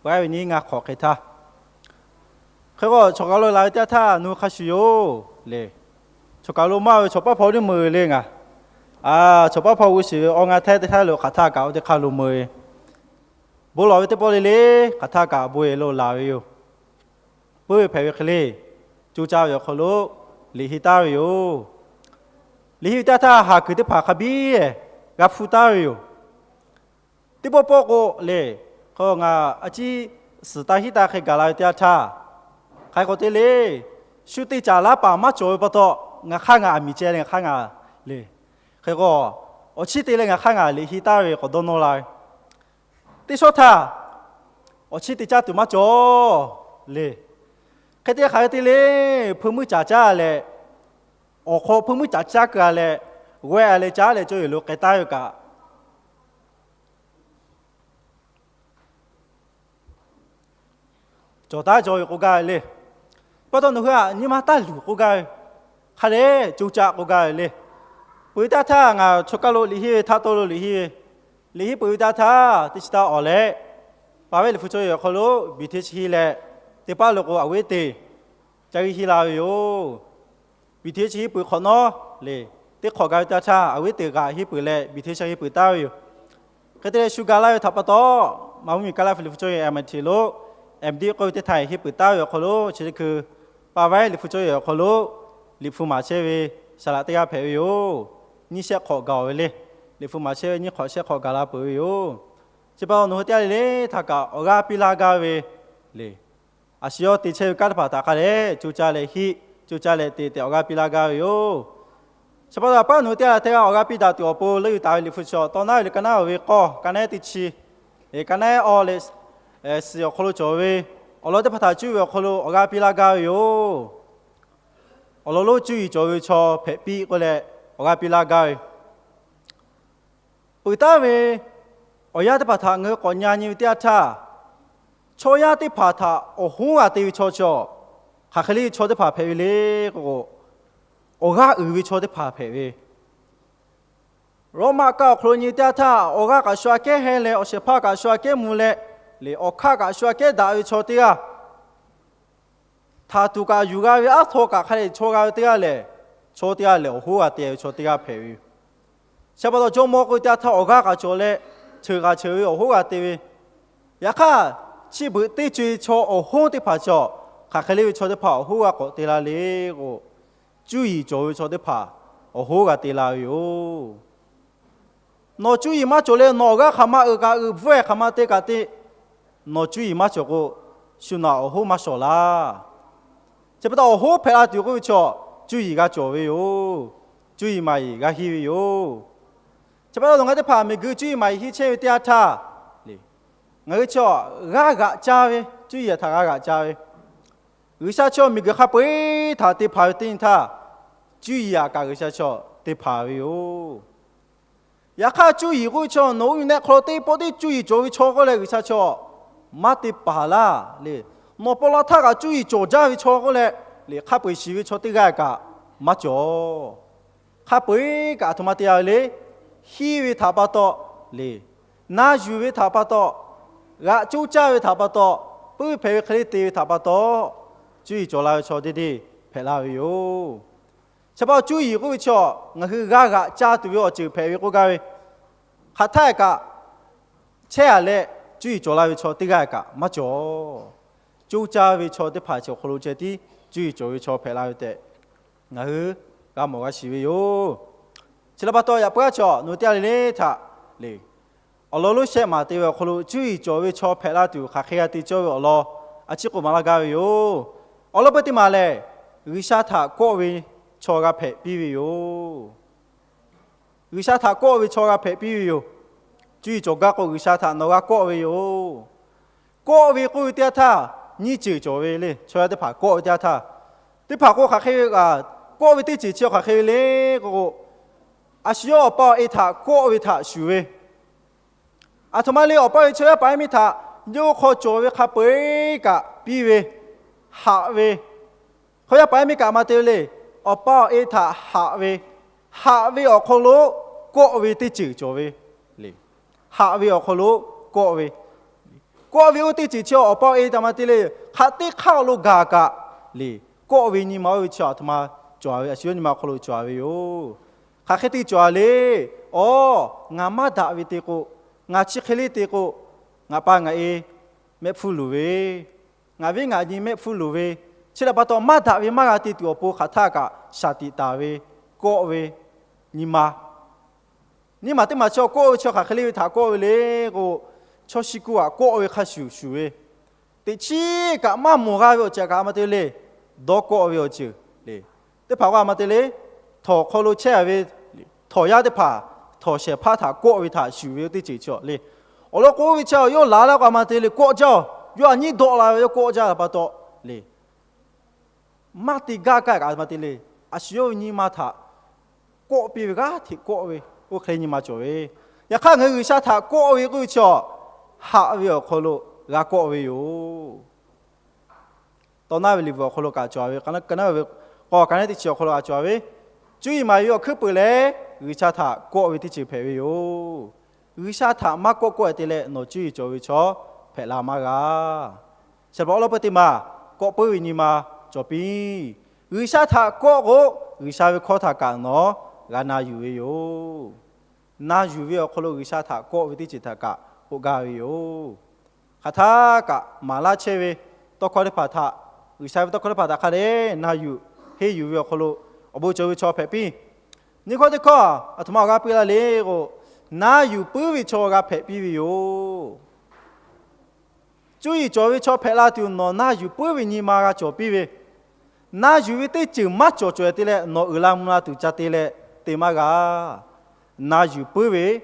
peuˬ a ve nyiˇ ngaˇ hk'awꞈ hk'e htaˇ, hk'e k'o chaw kaˬ lo laˬ ve teˇ yanˇ htaˇ nawˬ hui hk'a shuˍ yoˬ le. Chaw kaˬ lo maˇ ve chaw paˉ hpaw teˇ meuˬ le ngaˬ. Chaw paˉ hpaw g'uˇ suhˍ ve awˬ ngaˇ htaiˇ teˇ htaiˇ lo hk'aˬ htaˇ kaꞈ oˇ teˇ hk'aˇ lo meuˬ ve, bon lawˬ ve teˇ pawˆ le le hk'aˬ htaˇ kaꞈ bon yehˬ lo laˬ ve yoˬ. Puiˉ ve hpehꞈ ve hk'e le, co caˇ ve awˬ hk'aw lo liꞈ henˇ taˍ ve yoˬ. Liꞈ henˇ ve teˇ yanˇ htaˇ haˍ kuiˬ teˇ hpaˍ hk'a biˇ g'a hpuˇ taˍ ve yoˬ. Teˇ pawˆ pawˆ k'o le, hk'e ngaˬ a ciˉ suhˍ taˇ hiˉ taˇ hk'e gaˬ la ve teˇ yanˇ htaˇ, hk'aˬ hk'e k'o te le, shu te caˍ laˇ paˍ maˇ cawˬ ve pa taw, ngaˬ hk'aˇ ngaˬ aˬ miˍ ceh leh ngaˬ hk'aˇ ngaˬ le, hk'e k'o awˬ chiˇ te leh ngaˬ hk'aˇ ngaˬ liꞈ henˇ taˍ ve k'awꞈ dawˇ nawˇ la ve, teˇ shawˉ htaˇ awˬ chiˇ te caˇ tuˬ maˇ cawˬ le. Hk'e te hk'aˬ hk'e te le, hpui mvuhˇ caˍ caˇ leh, awˬ hk'aw hpui mvuhˇ caˍ caˇ keu a leh, g'awehˇ a leh caˉ leh cawˇ yeˬ lo k'ai taˍ ve kaꞈ, cawˬ taˉ cawˬ ve k'oˆ gaˇ ve le. Pa taw nawˬ hui a nyi ma taˇ luˬ k'oˆ gaˇ ve, hk'a dehꞈ co caˇ k'oˆ gaˇ ve le. Peuˬ ve teˇ yanˇ htaˇ ngaˬ chaw kaˬ lo liꞈ henˇ ve htaˇ tawˇ lo liꞈ henˇ ve, liꞈ henˇ peuˬ ve teˇ yanˇ htaˇ teˇ chi taˇ awˬ leh, paˍ vehˇ liꞈ hpu chaw yehˬ awˬ hk'aw lo biˬ hteˇ chi henˇ leh, teˇ paˉ lo k'o awˬ viˉ teˇ ca g'uiˇ henˇ la ve yoˬ. Biˬ hteˇ chi henˇ peuˬ hk'awꞈ nawˉ le, teˇ hk'awꞈ gaˬ ve teˇ yanˇ htaˇ awˬ viˉ teˇ g'aꞈ henˇ peuˬ leh biˬ hteˇ chi henˇ peuˬ taˍ ve yoˬ. Hk'e te leh shu gaˬ laˇ ve htaꞈ pa taw, maˇ mvuhˇ miˬ kaˇ laˇ ve liꞈ hpu chaw yehˬ M I T lo M D k'oˆ ve teˇ htaꞈ henˇ peuˬ taˍ ve awˬ hk'aw lo chi teˇ hkui paˍ vehˇ liꞈ hpu chaw yehˬ awˬ hk'aw lo liꞈ hpu maˍ chehˇ ve saˍ laꞈ teˇ g'aˇ hpehꞈ ve yoˬ. Nyiˇ shehˆ hk'awꞈ gaˬ ve le. Liꞈ hpu maˍ chehˇ ve nyiˇ hk'awꞈ shehˆ hk'awꞈ gaˬ la peuˬ ve yoˬ. Chi pa taw nawˬ hui teˇ g'aˇ le le htaꞈ kaꞈ awˬ g'aˇ piˇ laˇ gaˇ ve le. A shu yawˇ te chehˇ ve kanˉ teˇ hpaˍ htaꞈ hk'a dehꞈ co caˇ leh henˇ, co caˇ leh te tehꞈ awˬ g'aˇ piˇ laˇ gaˇ ve yoˬ. Chi pa taw a paˉ nawˬ hui teˇ g'aˇ le htaˇ g'a awˬ g'aˇ piˇ daꞈ tuˬ awˬ pon leuˆ yuˬ taˍ ve liꞈ hpu chaw tawˇ naˉ ve le ka naˉ oˬ ve k'awˇ, ka naˉ teˇ chi, ka naˉ awˇ leh suhˍ awˬ hk'aw lo cawˬ ve awˬ lawn teˇ hpaˍ htaꞈ cuˇ ve awˬ hk'aw lo awˬ g'aˇ piˇ laˇ gaˇ ve yoˬ. Awˬ lawn lonˉ cuˇ yiˍ cawˬ ve chaw hpehꞈ piˇ k'oˆ leh awˬ g'aˇ piˇ laˇ gaˇ ve peuˬ taˍ ve awˬ yanˇ teˇ hpaˍ htaꞈ ngaˬ hui k'awꞈ nyi nyi ve teˇ yanˇ htaˇ, chaw yaˇ teˇ hpaˍ htaꞈ awˬ hoˉ g'a te ve chaw chaw, hk'aˬ hk'e le chaw teˇ hpaˍ hpehꞈ ve le k'o, awˬ g'aˇ uiˍ ve chaw teˇ hpaˍ hpehꞈ ve. Roˉmaꞈ kaˆ awˬ hk'aw lo nyi teˇ yanˇ htaˇ, awˬ g'aˇ kaꞈ shu aꞈ kehˉ heh leh, awˬ shehˍ hpaˇ kaꞈ shu aꞈ kehˉ mvuh leh, awˬ hkaˆ kaꞈ shu aꞈ kehˉ daꞈ ve chaw teˇ g'aˇ, htaˍ tuˬ kaꞈ yuˬ g'a ve aˉ htaw kaꞈ hk'a dehꞈ chaw g'a ve teˇ g'aˇ lehˬ, chaw teˇ g'aˇ lehˬ awˬ hoˉ g'a te ve chaw teˇ g'aˇ hpehꞈ ve yoˬ. Chi pa taw jawˇmawˇ k'oˆ ve teˇ yanˇ htaˇ awˬ g'aˇ kaꞈ cawˬ leh, cheuˬ kaꞈ cheuˬ ve awˬ hoˉ g'a te ve. Yaꞈ hk'aˇ, chi beuꞈ teˇ co e chaw awˬ hoˉ teˇ hpaˍ cawˬ, hk'aˬ hk'e le ve chaw teˇ hpaˍ awˬ hoˉ g'a k'awꞈ te la le k'o, cuˇ yiˍ cawˬ ve chaw teˇ hpaˍ awˬ hoˉ g'a te la ve yoˬ. Nawˬ cuˇ yiˍ maˇ cawˬ leh nawˬ awˬ g'aˇ hk'aˬ ma uiˍ kaꞈ uiˍ, bvuhˇ ehˍ hk'aˬ ma te kaꞈ te, nawˬ cuˇ yiˍ maˇ cawˬ k'o, shu naꞈ awˬ hoˉ maˇ shawˍ laˇ. Chi pa taw awˬ hoˉ hpehꞈ la tuˬ k'oˆ ve chaw, cuˇ yiˍ g'a cawˬ ve yoˬ. Cuˇ yiˍ maˍ yiˍ g'a henˇ ve yoˬ. Chi pa taw nawˬ ngaˬ teˇ hpaˍ miˬguiˬ cuˇ yiˍ maˍ yiˍ henˇ chehˇ ve teˇ yanˇ htaˇ le, ngaˬ hui chaw g'aˇ g'aꞈ caˇ ve, cuˇ yiˍ htaꞈ g'aˇ g'aꞈ caˇ ve, G'uiˬsha chaw miˬguiˬ hk'a peu-eˬ htaꞈ te hpanˍ ve teˇ nyi htaˇ, cuˇ yiˍ htaꞈ kaꞈ G'uiˬsha chaw te hpanˍ ve yoˬ. Yaꞈ hk'aˇ, cuˇ yiˍ k'oˆ ve chaw nawˬ hui nehˆ hk'aw lo teˇ pawˆ teˇ cuˇ yiˍ cawˬ ve chaw k'oˆ leh G'uiˬsha chaw maˇ te hpanˍ laˇ le. Nawˬ paw la htaˇ kaꞈ cuˇ yiˍ cawˬ jaˇ ve chaw k'oˆ leh, le hk'a peu-eˬ shiˍ ve chaw teˇ g'aˇ kaꞈ maˇ cawˬ. Hk'a peu-eˬ kaꞈ aˬ htoꞈ ma te g'a ve le. Henˇ ve htaꞈ pa taw le, na yuˬ ve htaꞈ pa taw, g'aꞈ coˇ caˇ ve htaꞈ pa taw, puiˉ hpehꞈ ve hk'e le te ve htaꞈ pa taw, cuˇ yiˍ cawˬ la ve chaw deˇ deˇ hpehꞈ la ve yoˬ. Chi pa taw cuˇ yiˍ k'oˆ ve chaw ngaˬ hui g'aˇ g'aꞈ caˇ tuˬ ve awˬ ceuˬ hpehꞈ ve k'oˆ gaˇ ve, hk'aˬ htaˇ kaꞈ chehˇ a leh cuˇ yiˍ cawˬ la ve chaw teˇ g'aˇ kaꞈ maˇ cawˬ. Coˇ caˇ ve chaw teˇ hpaˍ chi awˬ hk'aw lo ceh tiˉ cuˇ yiˍ cawˬ ve chaw hpehꞈ la ve tehꞈ ngaˬ hui g'a mawˬ g'a shiˍ ve yoˬ. Chi htaꞈ pa taw yaꞈ puiˉ aˉ chaw nawˬ hui teˇ g'aˇ le le htaꞈ le, awˬ lawn lonˉ shehˆ maˍ te ve awˬ hk'aw lo cuˇ yiˍ cawˬ ve chaw hpehꞈ la tuˬ hk'aˬ hk'e g'a te cawˇ ve awˬ lawn a ciˉ k'oˆ maˍ laˇ gaˇ ve yoˬ. Awˬ lawn peuˬ teˇ maˬ lehˬ, G'uiˬsha htaꞈ kawˆ ve chaw g'a hpehꞈ piˇ ve yoˬ. G'uiˬsha htaꞈ kawˆ ve chaw g'a hpehꞈ piˇ ve yoˬ. Cuˇ yiˍ cawˬ gaˇ k'o, G'uiˬsha htaꞈ nawˬ g'a kawˆ ve yoˬ. Kawˆ ve k'oˆ ve teˇ yanˇ htaˇ, nyiˇ ceuˬ cawˬ ve le. Chaw yaˇ teˇ hpaˍ kawˆ ve teˇ yanˇ htaˇ, teˇ hpaˍ k'o hk'aˬ hk'e ve kaꞈ, kawˆ ve teˇ ceuˬ chi hk'aˬ hk'e ve le k'o, a shu yawˇ awˬ pa awˬ e htaꞈ kawˆ ve htaꞈ shuˍ ve, aˬ htoꞈ ma le, awˬ pa awˬ e chaw yaˇ paˍ yaˇ miˇ htaꞈ yawˇ hk'aw cawˬ ve hk'a peu-eˬ kaꞈ piˇ ve, haꞈ ve, chaw yaˇ paˍ yaˇ miˇ kaꞈ maˇ te le, awˬ pa awˬ e htaꞈ haꞈ ve, haꞈ ve awˬ hk'aw lo kawˆ ve teˇ ceuˬ cawˬ ve le. Haꞈ ve awˬ hk'aw lo kawˆ ve, kawˆ ve oˇ teˇ ceuˬ chi awˬ pa awˬ e htaꞈ maˇ te le, hk'aˬ teˇ hk'aˇ awˬ lo gaˬ kaꞈ le, kawˆ ve nyi ma oˇ ve chi aˬ htoꞈ ma cawˬ ve, a shu yawˇ nyi ma awˬ hk'aw lo cawˬ ve yoˬ. Hk'aˬ hk'e te cawˬ le, awˬ, ngaˬ maˇ daꞈ ve te k'o, ngaˬ chi hk'e le te k'o, ngaˬ pa ngaˬ e mehˆ hpfuhˇ luˬ ve, ngaˬ viˉ ngaˬ nyi mehˆ hpfuhˇ luˬ ve, chi htaꞈ pa taw maˇ daꞈ ve maˇ g'a te tuˬ awˬ pon hk'aˬ htaˇ kaꞈ shaˍ tiꞈ taˍ ve, kawˆ ve nyi ma. Nyiˇ maˬ teˇ maˬ chi kawˆ ve chi hk'aˬ hk'e le ve htaꞈ kawˆ ve le k'o, chaw shi ku aꞈ kawˆ ve hk'a shuˍ shuˍ ve, teꞈ chiˉ kaꞈ maˇ mawˬ g'a ve awˬ ceuˬ kaꞈ maˇ te le, dawˇ kawˆ ve awˬ ceuˬ le. Teˇ hpaˍ k'o a maˇ te le, htawnˍ hk'aw lo chehˇ ve htawnˍ yaˇ teˇ hpaˍ, htawnˍ shehˍ hpaˇ htaꞈ kawˆ ve htaꞈ shuˍ ve oˇ teˇ ceuˬ chi le. Awˬ lawn k'o, oˇ ve chi yawˇ laˬ la k'o a maˇ te le kawˆ jaˇ-oˬ, yawˇ aꞈ nyiˉ dawˆ la ve yawˇ kawˆ jaˇ pa taw le, maˇ te gaˇ kaˇ kaꞈ maˇ te le, a shu yawˇ ve nyi ma htaꞈ kawˆ piˇ ve g'aˇ hteꞈ kawˆ ve, oˇ hk'e le nyi ma cawˬ ve. Yaꞈ hk'aˇ ngaˬ hui G'uiˬsha htaꞈ kawˆ ve k'oˆ ve chi awˬ, haꞈ ve awˬ hk'aw lo g'a kawˆ ve yoˬ. Tawˇ naˉ ve liꞈ bvuhꞈ awˬ hk'aw lo kaꞈ cawˬ ve, ka naˉ ve k'awꞈ ka naˉ teˇ chi awˬ hk'aw lo kaꞈ cawˬ ve, cuˇ yiˍ maˍ ve awˬ hkuiˉ peuˬ lehˬ, G'uiˬsha htaꞈ kawˆ ve teˇ ceuˬ hpehꞈ ve yoˬ. G'uiˬsha htaꞈ maˇ kawˆ kawˆ-e te leh nawˬ cuˇ yiˍ cawˬ ve chaw hpehꞈ la maˇ g'a. Shaˍ laꞈ pa awˬ lawn peuˬ teˇ maˬ kawˆ puiˉ ve nyi ma cawˬ piˇ. G'uiˬsha htaꞈ kawˆ k'o, G'uiˬsha ve hkawˇ htaꞈ kaꞈ nawˬ g'a na yuˬ ve yoˬ. Na yuˬ ve awˬ hk'aw lo G'uiˬsha htaꞈ kawˆ ve teˇ ceuˬ htaꞈ kaꞈ k'oˆ gaˇ ve yoˬ. Hk'aˬ htaˇ kaꞈ maˍ laˇ chehˇ ve tawˇ hkawˇ teˇ hpaˍ htaꞈ, G'uiˬsha ve tawˇ hkawˇ teˇ hpaˍ htaꞈ hk'a dehꞈ na yuˬ henˇ yuˬ ve awˬ hk'aw lo awˬ bon cawˬ ve chaw hpehꞈ piˇ. Nyi hkawˇ teˇ hkawˇ aˬ htoꞈ ma awˬ g'aˇ piˇ laˇ le k'o, na yuˬ puiˉ ve chaw g'a hpehꞈ piˇ ve yoˬ. Cuˇ yiˍ cawˬ ve chaw hpehꞈ la tuˬ nawˬ na yuˬ puiˉ ve nyi ma g'a cawˬ piˇ ve, na yuˬ ve teˇ ceuˬ maˇ cawˬ cawˬ-e te leh nawˬ uiˍ la mvuh la tuˬ ca te leh te maˇ g'a. Na yuˬ puiˉ ve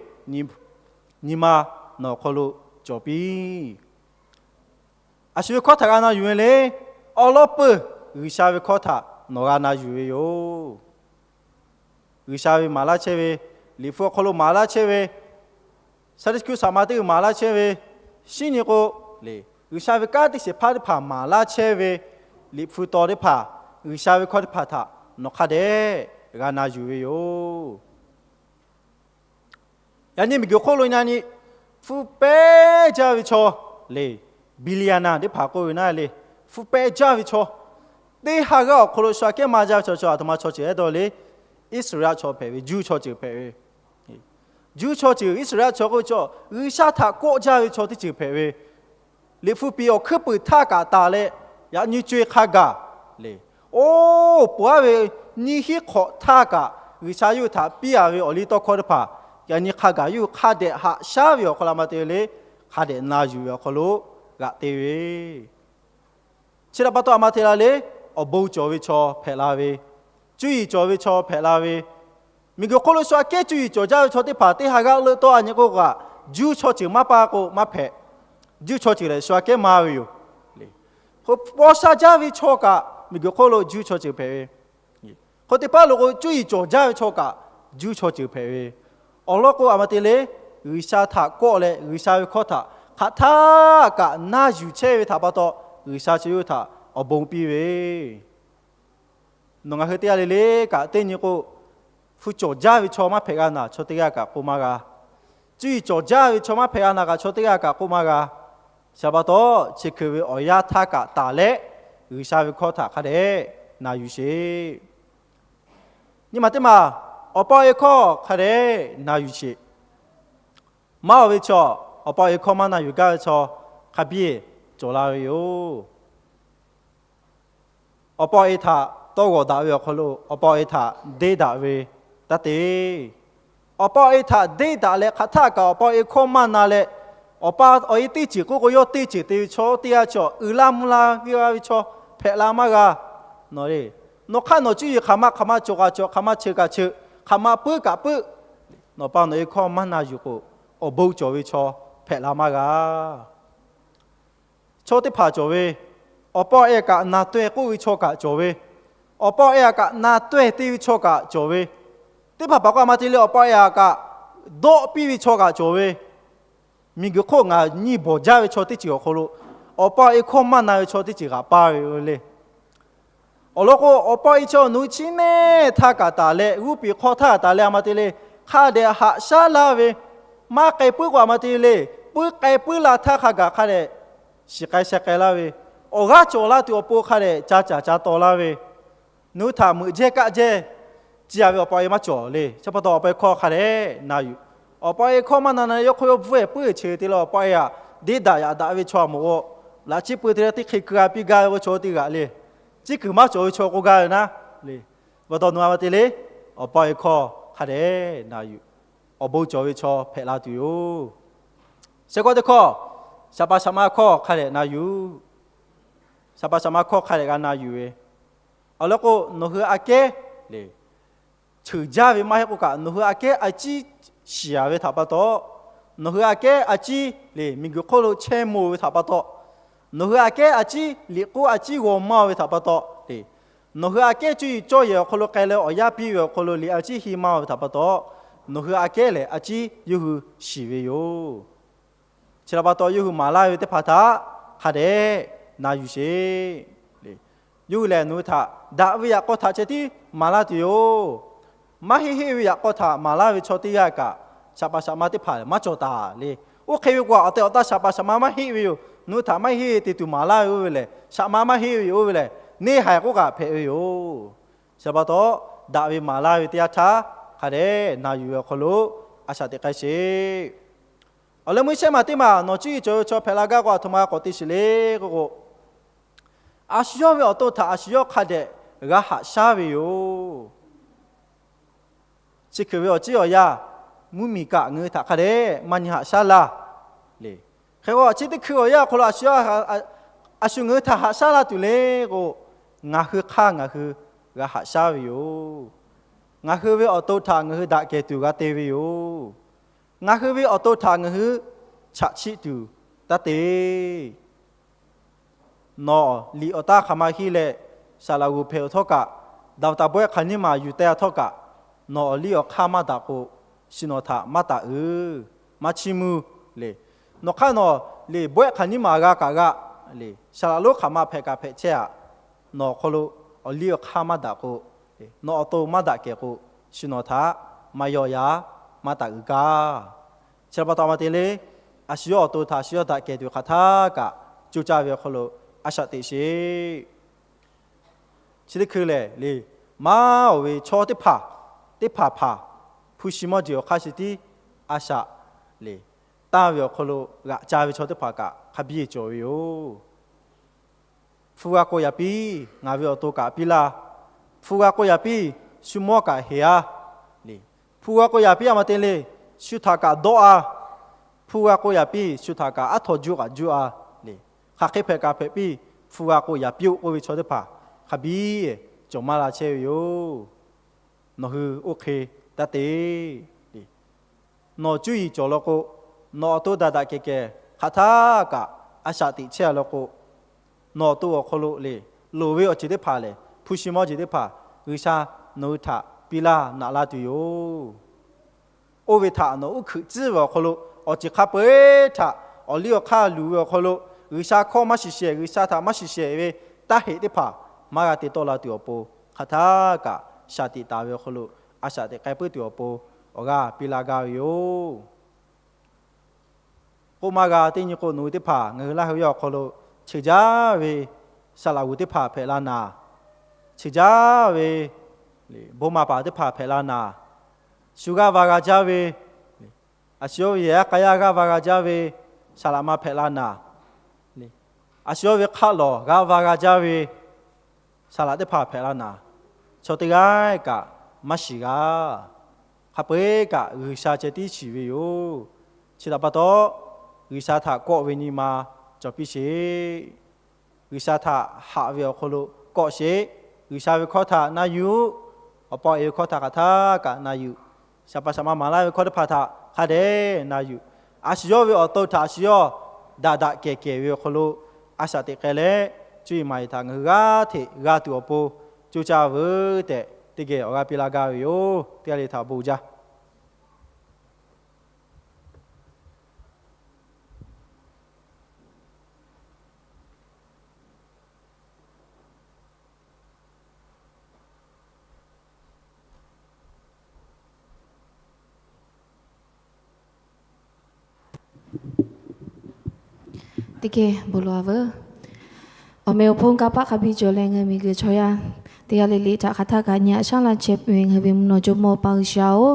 nyi ma nawˬ hk'aw lo cawˬ piˇ. A shu ve hkawˇ htaꞈ g'a na yuˬ ve le. Awˬ lawn peuˬ, G'uiˬsha ve hkawˇ htaꞈ nawˬ g'a na yuˬ ve yoˬ. G'uiˬsha ve maˍ laˇ chehˇ ve, liꞈ hpu awˬ hk'aw lo maˍ laˇ chehˇ ve, Sunday school saˍ ma teˇ g'uiˬ maˍ laˇ chehˇ ve, shinˉ nyi k'o le, G'uiˬsha ve kanˉ teˇ shehˍ hpaˇ teˇ hpaˍ maˍ laˇ chehˇ ve, liꞈ hpu taw teˇ hpaˍ, G'uiˬsha ve hkawˇ teˇ hpaˍ htaꞈ nawˬ hk'a dehꞈ g'a na yuˬ ve yoˬ. Yaꞈ nyi miˬguiˬ hk'oˆ lo nyi hpu pehˇ jaˇ ve chaw le, billionaire teˇ hpaˍ k'oˆ ve naˉ le, hpu pehˇ jaˇ ve chaw, teˇ ha g'aˇ awˬ hk'aw lo shu aꞈ kehˉ maˇ jaˇ ve chaw, chaw aˬ htoꞈ ma chaw ceuˬ ehˉ dawˇ le, Iˉsaˍreˍlaˆ chaw hpehꞈ ve, Juˇ chaw ceuˬ hpehꞈ ve. Juˇ chaw ceuˬ, Iˉsaˍreˍlaˆ chaw k'oˆ ve chaw, G'uiˬsha htaꞈ kawˆ jaˇ ve chaw teˇ ceuˬ hpehꞈ ve. Liꞈ hpu piˍ awˬ hkuiˉ puiˍ htaˇ kaꞈ taˍ leh, yaꞈ nyi co-e hk'a gaˬ le, oˇ peuˬ-aˬ ve nyiˇ hinˉ hk'awꞈ htaˇ kaꞈ G'uiˬsha yawˇ hui htaꞈ piˇ-a ve awˬ liˇ tawˇ hkawˇ teˇ hpaˍ, yaꞈ nyi hk'a gaˬ yawˇ hui hk'a dehꞈ haꞈ shaˉ ve awˬ hk'aw lo maˇ te le, hk'a dehꞈ na yuˬ ve awˬ hk'aw lo g'aꞈ te ve Chi htaꞈ pa taw aˬ ma te la le, awˬ bon cawˬ ve chaw hpehꞈ la ve, cuˇ yiˍ cawˬ ve chaw hpehꞈ la ve, miˬguiˬ hk'oˆ lo shu aꞈ kehˉ cuˇ yiˍ cawˬ jaˇ ve chaw teˇ hpaˍ teˇ ha g'aˇ leuˆ tawˆ a nyi k'oˆ kaꞈ, Juˇ chaw ceuˬ maˇ paˇ k'o maˇ hpehꞈ. Juˇ chaw ceuˬ lehˬ shu aꞈ kehˉ maˇ ve yoˬ. Paw sha jaˇ ve chaw kaꞈ miˬguiˬ hk'oˆ lo Juˇ chaw ceuˬ hpehꞈ ve, hk'o teˇ paˉ lo k'o cuˇ yiˍ cawˬ jaˇ ve chaw kaꞈ Juˇ chaw ceuˬ hpehꞈ ve. Awˬ lawn k'o aˬ ma te le, G'uiˬsha htaꞈ kawˆ leh G'uiˬsha ve hkawˇ htaꞈ hk'aˬ htaˇ kaꞈ na yuˬ chehˇ ve htaꞈ pa taw, G'uiˬsha chaw yawˇ hui htaꞈ awˬ bon piˇ ve. Nawˬ ngaˬ hui teˇ g'aˇ le le kaꞈ teˇ nyi k'o, hpu cawˬ jaˇ ve chaw maˇ hpehꞈ g'a naˬ, chaw teˇ g'aˇ kaꞈ k'oˆ maˇ g'a. Cuˇ yiˍ cawˬ jaˇ ve chaw maˇ hpehꞈ g'a naˬ kaꞈ, chaw teˇ g'aˇ kaꞈ k'oˆ maˇ g'a. Chi pa taw, chi hkui ve awˬ yanˇ htaˇ kaꞈ taˍ leh, G'uiˬsha ve hkawˇ htaꞈ hk'a dehꞈ na yuˬ sheˍ. Nyi ma teˇ maˬ, awˬ pa awˬ e hkawˇ hk'a dehꞈ na yuˬ sheˍ. Maˇ oˬ ve chaw, awˬ pa awˬ e hkawˇ maˇ na yuˬ gaˇ ve chaw hk'a biˇ cawˬ la ve yoˬ. Awˬ pa awˬ e htaꞈ tawˇ g'awˬ daꞈ ve awˬ hk'aw lo awˬ pa awˬ e htaꞈ deˇ daꞈ ve taˇ te. Awˬ pa awˬ e htaꞈ deˇ daꞈ leh hk'aˬ htaˆ kaꞈ awˬ pa awˬ e hkawˇ maˇ na leh, awˬ pa awˬ e teˇ ceuˬ k'oˆ k'o yawˇ teˇ ceuˬ te ve chaw teˇ g'aˇ chi uiˍ la mvuh la ve g'a ve chaw hpehꞈ la maˇ g'a. Nawˬ le, nawˬ hk'aˇ nawˬ cuˇ yiˍ hk'aˬ ma hk'aˬ ma cawˬ kaꞈ cawˬ, hk'aˬ ma cheuˬ kaꞈ cheuˬ, hk'aˬ ma puiˉ kaꞈ puiˉ, nawˬ pa nawˬ e hkawˇ maˇ na yuˬ k'o, awˬ bon cawˬ ve chaw hpehꞈ la maˇ g'a. Chaw teˇ hpaˍ cawˬ ve, awˬ pa awˬ e kaꞈ na taweh k'oˆ ve chaw kaꞈ cawˬ ve, awˬ pa awˬ e kaꞈ na taweh te ve chaw kaꞈ cawˬ ve, teˇ hpaˍ hpaˍ k'o a ma te le awˬ pa awˬ e kaꞈ dawˆ piˇ ve chaw kaꞈ cawˬ ve, miˬguiˬ hk'oˆ ngaˬ nyi bawˬ jaˇ ve chaw teˇ ceuˬ awˬ hk'aw lo, awˬ pa awˬ e hkawˇ maˇ na ve chaw teˇ ceuˬ g'aꞈ paˇ ve le. Awˬ lawn k'o, awˬ pa awˬ e chaw nawˬ hui chi neˇ htaˇ kaꞈ taˍ leh, g'uˇ piˍ hk'aw htaˇ kaꞈ taˍ leh a ma te le, hk'a dehꞈ haꞈ shaˉ laˇ ve, maˇ k'ai puiˉ k'o a ma te le, puiˉ k'ai puiˉ la htaˇ hk'a gaˬ hk'a dehꞈ shiˍ k'ai sheh k'ai laˇ ve, awˬ g'aˇ cawˬ la tuˬ awˬ pon hk'a dehꞈ ca caˍ ca taw laˇ ve, nawˬ hui htaꞈ meuꞈ jehˇ kaˆ jehˇ ci a ve awˬ pa awˬ e maˇ cawˬ le. Chi pa taw awˬ pa awˬ e hkawˇ hk'a dehꞈ na yuˬ. Awˬ pa awˬ e hkawˇ maˇ na na yawˇ hk'oˆ yawˇ bvuhˇ ehˍ puiˉ ehˍ cheuˬ te leh awˬ pa awˬ e htaꞈ deˇ daꞈ yaꞈ daꞈ ve chaw a moˍ k'o, laꞈ chiˉ pui te leh teˇ hk'e keu g'a piˇ gaˇ ve k'o chaw teˇ g'aꞈ le. Ciˉ kuiˬ maˇ cawˬ ve chaw k'oˆ gaˇ ve naˉ le. Pa taw nawˬ a ma te le, awˬ pa awˬ e hkawˇ hk'a dehꞈ na yuˬ. Awˬ bon cawˬ ve chaw hpehꞈ la tuˬ yoˬ. Sheh kawˆ teˇ hkawˇ, saˍ paˍ saˍ ma hkawˇ hk'a dehꞈ na yuˬ. Saˍ paˍ saˍ ma hkawˇ hk'a dehꞈ g'a na yuˬ ve, awˬ lawn k'o, nawˬ hui aꞈ kehˉ le, cheuˬ jaˇ ve maˇ heˆ k'o kaꞈ, nawˬ hui aꞈ kehˉ a ciˉ shiˍ a ve htaꞈ pa taw, nawˬ hui aꞈ kehˉ a ciˉ le miˬguiˬ hk'oˆ lo chehˇ mawˬ ve htaꞈ pa taw, nawˬ hui aꞈ kehˉ a ciˉ liꞈ k'oˆ a ciˉ g'aw maˇ ve htaꞈ pa taw le, nawˬ hui aꞈ kehˉ cuˇ yiˍ cawˇ yehˬ awˬ hk'aw lo k'ai leh awˬ yaˇ piˇ ve awˬ hk'aw lo liꞈ a ciˉ hiˇ maˇ ve htaꞈ pa taw, nawˬ hui aꞈ kehˉ lehˬ a ciˉ yawˇ hui shiˍ ve yoˬ. Chi htaꞈ pa taw yawˇ hui maˍ laˇ ve teˇ hpaˍ htaꞈ hk'a dehꞈ na yuˬ sheˍ. Yawˇ hui lehˬ nawˬ hui htaꞈ daꞈ ve yaꞈ k'aw htaꞈ ceh tiˉ maˍ laˇ tuˬ yoˬ. Maˇ heˆ heˆ ve yaꞈ k'aw htaꞈ maˍ laˇ ve chaw teˇ g'aˇ kaꞈ, saˍ paˍ saˍ ma teˇ hpaˍ maˇ cawˬ taˍ le. Oˇ hk'e ve k'o, awˬ tehˬ awˬ ta saˍ paˍ saˍ ma maˇ heˆ ve yoˬ. Nawˬ hui htaꞈ maˇ heˆ heˆ te tuˬ maˍ laˇ ve oˇ ve lehˬ, saˍ ma maˇ heˆ ve yoˬ. Oˇ ve lehˬ, neˇ haiˬ k'oˆ kaꞈ hpehꞈ ve yoˬ. Chi pa taw, daꞈ ve maˍ laˇ ve teˇ yanˇ htaˇ hk'a dehꞈ na yuˬ ve awˬ hk'aw lo a shaꞈ teꞈ k'ai sheˍ. Awˬ leh meuˇ shehˉ maˬ teˇ maˬ nawˬ cuˇ yiˍ cawˬ ve chaw hpehꞈ la gaˇ k'o, a htoꞈ ma k'awꞈ te shiˍ le k'oˆ k'o, a shu yawˇ ve awˬ to htaꞈ a shu yawˇ hk'a dehꞈ g'a haꞈ shaˉ ve yoˬ. Chi hk'e ve awˬ ciˉ awˬ yanˇ, mvuhˇmiˬ kaꞈ ngaˬ hui htaꞈ hk'a dehꞈ maˇ nyi haꞈ shaˉ laˇ le. Hk'e k'o, chi teˇ hkui awˬ yanˇ awˬ hk'aw lo a shu yawˇ, a shu ngaˬ hui htaꞈ haꞈ shaˉ laˇ tuˬ le k'o, ngaˬ hui hk'aˇ ngaˬ hui g'a haꞈ shaˉ ve yoˬ. Ngaˬ hui ve awˬ to htaꞈ ngaˬ hui daꞈ kehˬ tuˬ g'a te ve yoˬ. Ngaˬ hui ve awˬ to htaꞈ ngaˬ hui chaꞈ chiˆ tuˬ taˇ te. Nawˬ liꞈ awˬ taˇ hk'aˬ ma henˇ leh, saˍ laꞈ g'oˍ hpehꞈ-oˬ htawˇ kaꞈ, daꞈ taˍ bawehˇ hk'aˬ nyiˇ maˬ yuˬ teh-a htawˇ kaꞈ, nawˬ awˬ liˇ awˬ hk'aˇ maˇ daꞈ k'o, chi nawˬ htaꞈ maˇ taꞈ uiˍ, maˇ chiˇ mvuh le. Nawˬ hk'aˇ nawˬ le bawehˇ hk'aˬ nyiˇ maˬ g'a kaꞈ g'a le, saˍ laꞈ lonˉ hk'aˬ ma hpehꞈ kaꞈ hpehꞈ chehˇ-a. Nawˬ awˬ hk'aw lo awˬ liˇ awˬ hk'aˇ maˇ daꞈ k'o, nawˬ awˬ to maˇ daꞈ kehˬ k'o, chi nawˬ htaꞈ maˇ yaw yaꞈ, maˇ taꞈ uiˍ kaˇ. Chi pa taw ma te le, a shu yawˇ awˬ to htaꞈ shu yawˇ daꞈ kehˬ tuˬ hk'aˬ htaˇ kaꞈ, co caˇ ve awˬ hk'aw lo a shaꞈ teꞈ sheˍ. Chi teˇ hkui lehˬ le, maˇ oˬ ve chaw teˇ hpaˍ, teˇ hpaˍ hpaˍ, hpu shi mawˇ jeˬ awˬ hk'aˇ shi tiˉ a shaꞈ le, tanˇ ve awˬ hk'aw lo g'aꞈ ca ve chaw teˇ hpaˍ kaꞈ hk'a biˇ cawˬ ve yoˬ. Hpu g'a k'o yaꞈ piˇ, ngaˬ ve awˬ to kaꞈ piˇ laˇ. Hpu g'a k'o yaꞈ piˇ, shu mawˇ kaꞈ heˍ-a le. Hpu g'a k'o yaꞈ piˇ a ma te le, shu htaꞈ kaꞈ dawˆ-a. Hpu g'a k'o yaꞈ piˇ, shu htaꞈ kaꞈ aˉ htaw juˇ kaꞈ juˇ-a le. Hk'aˬ hk'e hpehꞈ kaꞈ hpehꞈ piˇ, hpu g'a k'o yaꞈ piˇ-oˆ k'oˆ ve chaw teˇ hpaˍ hk'a biˇ cawˬ maˇ la chehˇ ve yoˬ. Nawˬ hui oˇ hk'e taˇ te. Nawˬ cuˇ yiˍ cawˬ law k'o, nawˬ awˬ to daꞈ daꞈ kehˬ kehˬ hk'aˬ htaˇ kaꞈ a shaꞈ teꞈ chehˇ-a law k'o, nawˬ awˬ to awˬ hk'aw lo le, loˍ ve awˬ ceuˬ teˇ hpaˍ lehˬ, hpu shi mawˇ jeˬ teˇ hpaˍ G'uiˬsha nawˬ hui htaꞈ piˇ laˇ naꞈ laˇ tuˬ yoˬ. Oˇ ve htaꞈ nawˬ uˉ hkuiꞈ tcuhˉ ve awˬ hk'aw lo, awˬ ceuˬ hk'a peu-eˬ htaꞈ awˬ liˇ awˬ hk'aˇ luˬ ve awˬ hk'aw lo, G'uiˬsha hkawˇ maˇ shiˍ shehˍ, G'uiˬsha htaꞈ maˇ shiˍ shehˍ ve taˇ heꞈ teˇ hpaˍ maˇ g'a te tawˆ la tuˬ awˬ pon, hk'aˬ htaˇ kaꞈ shaˍ tiꞈ taˍ ve awˬ hk'aw lo a shaꞈ teꞈ k'ai puiˉ tuˬ awˬ pon awˬ g'aˇ piˇ laˇ gaˇ ve yoˬ. K'oˆ maˇ g'a teˇ nyi k'o, nawˬ hui teˇ hpaˍ ngaˬ hui laˇ hui yaˇ awˬ hk'aw lo cheuˬ jaˇ ve saˍ laꞈ g'uˬ teˇ hpaˍ hpehꞈ la naˍ, cheuˬ jaˇ ve bon maˍ paˍ teˇ hpaˍ hpehꞈ la naˍ, shu g'aˇ va g'a jaˇ ve, a shu yawˇ ve yehˬ yaˇ k'a yaˇ g'aˇ va g'a jaˇ ve saˍ laꞈ ma hpehꞈ la naˍ, a shu yawˇ ve hk'aˆ lawˬ g'aˇ va g'a jaˇ ve saˍ laꞈ teˇ hpaˍ hpehꞈ la naˍ, chaw teˇ g'aˇ kaꞈ maˇ shiˍ g'a. hk'a peu-eˬ kaꞈ G'uiˬsha ceh tiˉ shiˍ ve yoˬ. Chi htaꞈ pa taw, G'uiˬsha htaꞈ kawˆ ve nyi ma cawˬ piˇ sheˍ. G'uiˬsha htaꞈ haꞈ ve awˬ hk'aw lo kawˆ sheˍ. G'uiˬsha ve hkawˇ htaꞈ na yuˬ. Awˬ pa awˬ e ve hkawˇ htaꞈ hk'aˬ htaˇ kaꞈ na yuˬ. Saˍ paˍ saˍ ma maˍ laˇ ve hkawˇ teˇ hpaˍ htaꞈ hk'a dehꞈ na yuˬ. A shu yawˇ ve awˬ to htaꞈ a shu yawˇ daꞈ daꞈ kehˬ kehˬ ve awˬ hk'aw lo a shaꞈ teꞈ k'ai leh, cuˇ yiˍ maˍ yiˍ htaꞈ ngaˬ hui g'aˇ hteꞈ g'a tuˬ awˬ pon coˇ caˇ veuˬ tehꞈ, teˇ geh awˬ g'aˇ piˇ laˇ gaˇ ve yoˬ. Teˇ g'aˇ le htaꞈ bon jaˇ. Teˇ geh bon lawˬ-a veuˬ. Awˬ meh awˬ hponˇ kanˇ paˆ hk'a biˇ cawˬ leh ngaˬ hui miˬguiˬ chaw yaˇ teˇ g'aˇ le le htaꞈ hk'aˬ htaˇ kaꞈ nyi haꞈ shaˉ laˇ chehˇ ve ngaˬ hui ve mvuhˇ naw jawˇmawˇ Awˬ pa G'uiˬsha-oˬ,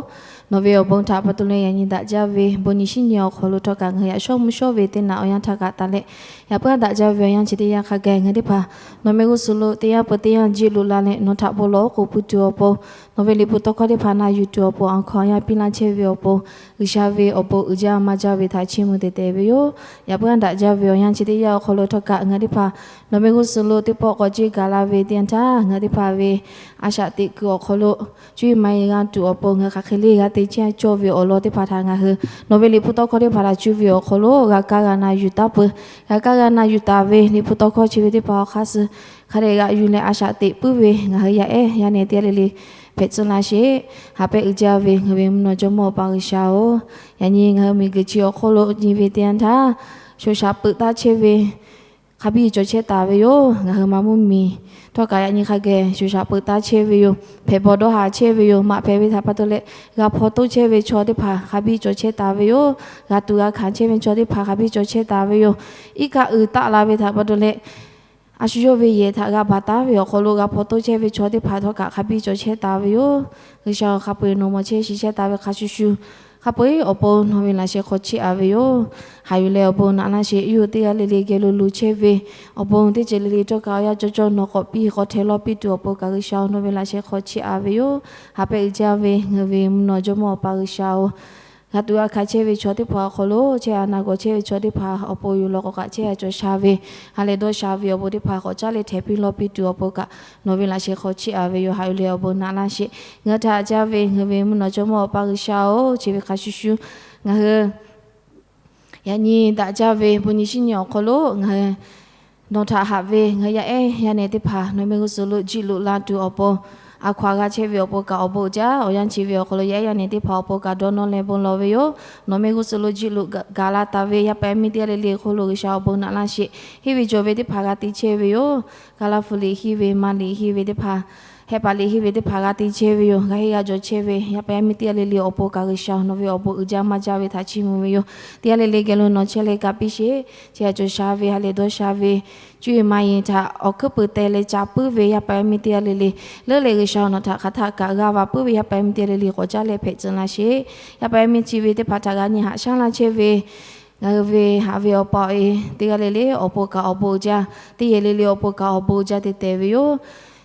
nawˬ ve awˬ bon htaꞈ pa taw leh yaꞈ nyi daꞈ jaˇ ve bon nyi shinˉ nyi awˬ hk'aw lo htawˇ kaꞈ ngaˬ hui yaꞈ shawˉ mvuhˇ shawˉ ve teˇ naꞈ awˬ yanˇ htaˇ kaꞈ taˍ leh, yaꞈ puiˉ daꞈ jaˇ ve awˬ yanˇ chi teˇ yanˇ hk'a gaˬ ngaˬ hui teˇ hpaˍ nawˬ meh g'uˇ suhˍ lo teˇ yanˇ peuˬ teˇ yanˇ jiˆ loꞈ la leh nawˬ htaꞈ bon lawˬ oˉ k'oˍ pui tuˬ awˬ pon, nawˬ ve liꞈ hpu tawˇ hkawˇ teˇ hpaˍ na yuˬ tuˬ awˬ pon, awˬ hkawˇ awˬ yanˇ piˇ laˇ chehˇ ve awˬ pon, G'uiˬsha ve awˬ bon uiˍ jaˇ maˇ jaˇ ve htaꞈ chiˇ mvuh te tehꞈ ve yoˬ. Yaꞈ puiˉ daꞈ jaˇ ve awˬ yanˇ chi teˇ yanˇ awˬ hk'aw lo htawˇ kaꞈ ngaˬ hui teˇ hpaˍ nawˬ meh g'uˇ suhˍ lo teˇ pawˆ k'awꞈ jeˇ gaˬ la ve teˇ yanˇ htaˇ, ngaˬ hui teˇ hpaˍ ve a shaꞈ teꞈ kuiˬ awˬ hk'aw lo cuˇ yiˍ maˍ yiˍ g'a tuˬ awˬ pon ngaˬ hui hk'aˬ hk'e le g'a te chehˇ cawˇ ve awˬ lawn teˇ hpaˍ htaꞈ ngaˬ hui nawˬ ve liꞈ hpu tawˇ hkawˇ teˇ hpaˍ htaꞈ cuˇ ve awˬ hk'aw lo g'a kaˇ g'a na yuˬ taˍ peuˬ. G'a kaˇ g'a na yuˬ taˍ ve liꞈ hpu tawˇ hkawˇ chi ve teˇ hpaˍ awˬ hk'aˇ suh hk'a dehꞈ g'aꞈ yuˬ leh a shaꞈ teꞈ puiˉ ve ngaˬ hui yaˇ ehˉ yaˇ neh teˇ g'aˇ le le hpehꞈ tcuh laˇ sheˍ. Haꞈ pehˉ uiˍ jaˇ ve ngaˬ hui ve mvuhˇ naw jawˇmawˇ Awˬ pa G'uiˬsha-oˬ, yaꞈ nyi ngaˬ hui miˬguiˬ chi awˬ hk'oˆ lo nyi ve teˇ yanˇ htaˇ, shoˍ shaꞈ peuꞈ taˇ chehˇ ve hk'a biˇ cawˬ chehˇ taˍ ve yoˬ. Ngaˬ hui ma mvuhˇmiˬ htawˇ kaꞈ yaꞈ nyi hk'a gaˬ shoˍ shaꞈ peuꞈ taˇ chehˇ ve yoˬ. Hpehꞈ bawˬ dawˇ haˍ chehˇ ve yoˬ. Maꞈ hpehꞈ ve htaꞈ pa taw leh g'a hpaw toˇ chehˇ ve chaw teˇ hpaˍ hk'a biˇ cawˬ chehˇ taˍ ve yoˬ. G'a tuꞈ g'a hkanˍ chehˇ ve chaw teˇ hpaˍ hk'a biˇ cawˬ chehˇ taˍ ve yoˬ. Iˉ kaˆ uiˍ taˆ la ve htaꞈ pa taw leh, a shu yawˇ ve yehˬ htaꞈ g'a baˬ taˉ ve awˬ hk'aw lo g'a hpaw toˇ chehˇ ve chaw teˇ hpaˍ htawˇ kaꞈ hk'a biˇ cawˬ chehˇ taˍ ve yoˬ. G'uiˬsha-oˬ, hk'a peu-eˬ nawˬ mawˬ chehˇ shiˍ chehˇ taˍ ve hk'a shuˍ shuˍ, hk'a peu-eˬ awˬ pon nawˬ ve laꞈ sheh hk'aw chiˇ aꞈ ve yoˬ. Haꞈ yuˬ leh awˬ bon naꞈ laˇ sheˍ. Yawˇ hui teˇ g'aˇ le le geh lo luˬ chehˇ ve awˬ bon teˇ ceuˬ le le htawˇ kaꞈ awˬ yanˇ cawˇ cawˇ nawˬ k'awꞈ piˇ k'awꞈ hteh lawˇ piˇ tuˬ awˬ pon kaꞈ G'uiˬsha-oˬ, nawˬ ve laꞈ sheh hk'aw chiˇ aꞈ ve yoˬ. Haꞈ pehˉ uiˍ jaˇ ve ngaˬ hui ve mvuhˇ naw jawˇmawˇ Awˬ pa G'uiˬsha-oˬ, g'a tuꞈ g'a hkanˍ chehˇ ve chaw teˇ hpaˍ awˬ hk'aw lo chehˇ a na gawˬ chehˇ ve chaw teˇ hpaˍ awˬ pon yoˬ law k'o kaꞈ chehˇ a cawˬ sha ve, ha lehˬ dawˇ sha ve awˬ bon teˇ hpaˍ k'awꞈ caˉ leh hpehꞈ piˇ lawˇ piˇ tuˬ awˬ pon kaꞈ nawˬ ve laꞈ sheh hk'aw chiˇ aꞈ ve yoˬ. Haꞈ yuˬ leh awˬ bon naꞈ laˇ sheˍ. Ngaˬ hui htaꞈ haꞈ jaˇ ve ngaˬ hui ve mvuhˇ naw jawˇmawˇ Awˬ pa G'uiˬsha-oˬ, chi ve hk'a shuˍ shuˍ ngaˬ hui yaꞈ nyi daꞈ jaˇ ve bon nyi shinˉ nyi awˬ hk'aw lo ngaˬ hui nawˬ htaꞈ haꞈ ve ngaˬ hui yaˇ ehˉ yaˇ neh teˇ hpaˍ nawˬ meh g'uˇ suhˍ lo jiˆ loꞈ la tuˬ awˬ pon, a hkaw a g'a chehˇ ve awˬ pon kaꞈ awˬ bon uiˍ jaˇ. Awˬ yanˇ chi ve awˬ hk'aw lo yaˇ ehˉ yaˇ neh teˇ hpaˍ awˬ pon kaꞈ dawˇ nawˇ leh bon lawˬ ve yoˬ. Nawˬ meh g'uˇ suhˍ lo jiˆ loꞈ gaˬ la taˍ ve yaˇ paˍ yaˇ miˇ teˇ g'aˇ le le hk'oˆ lo G'uiˬsha awˬ bon naꞈ laˇ sheˍ. Henˇ ve jawˬ ve teˇ hpaˍ g'a te chehˇ ve yoˬ. Ga laˇ hpu liꞈ henˇ ve, ma liꞈ henˇ ve teˇ hpaˍ, heh paˍ liꞈ henˇ ve teˇ hpaˍ g'a te chehˇ ve yoˬ. G'a henˇ g'a jawˬ chehˇ ve yaˇ paˍ yaˇ miˇ teˇ g'aˇ le le awˬ pon kaꞈ G'uiˬsha nawˬ ve awˬ bon uiˍ jaˇ maˇ jaˇ ve htaꞈ chiˇ mvuh ve yoˬ. Teˇ g'aˇ le le geh lo nawˬ chehˇ leh ga piˇ sheˍ. Chehˇ a cawˬ sha ve, ha lehˬ dawˇ sha ve, cuˇ yiˍ ma yiˍ htaꞈ awˬ hkuiˉ puiˍ teh leh ca puiˉ ve yaˇ paˍ yaˇ miˇ teˇ g'aˇ le le, leuˉ leh G'uiˬsha nawˬ htaꞈ hk'aˬ htaˆ kaꞈ g'aˇ va puiˉ ve yaˇ paˍ yaˇ miˇ teˇ g'aˇ le le k'awꞈ caˉ leh hpehꞈ tcuh laˇ sheˍ. Yaˇ paˍ yaˇ miˇ chi ve teˇ hpaˍ htaꞈ g'a nyi haꞈ shaˉ laˇ chehˇ ve ngaˬ hui ve haꞈ ve awˬ pa awˬ e teˇ g'aˇ le le awˬ pon kaꞈ awˬ bon uiˍ jaˇ, teˇ yehˬ le le awˬ pon kaꞈ awˬ bon uiˍ jaˇ te tehꞈ ve yoˬ.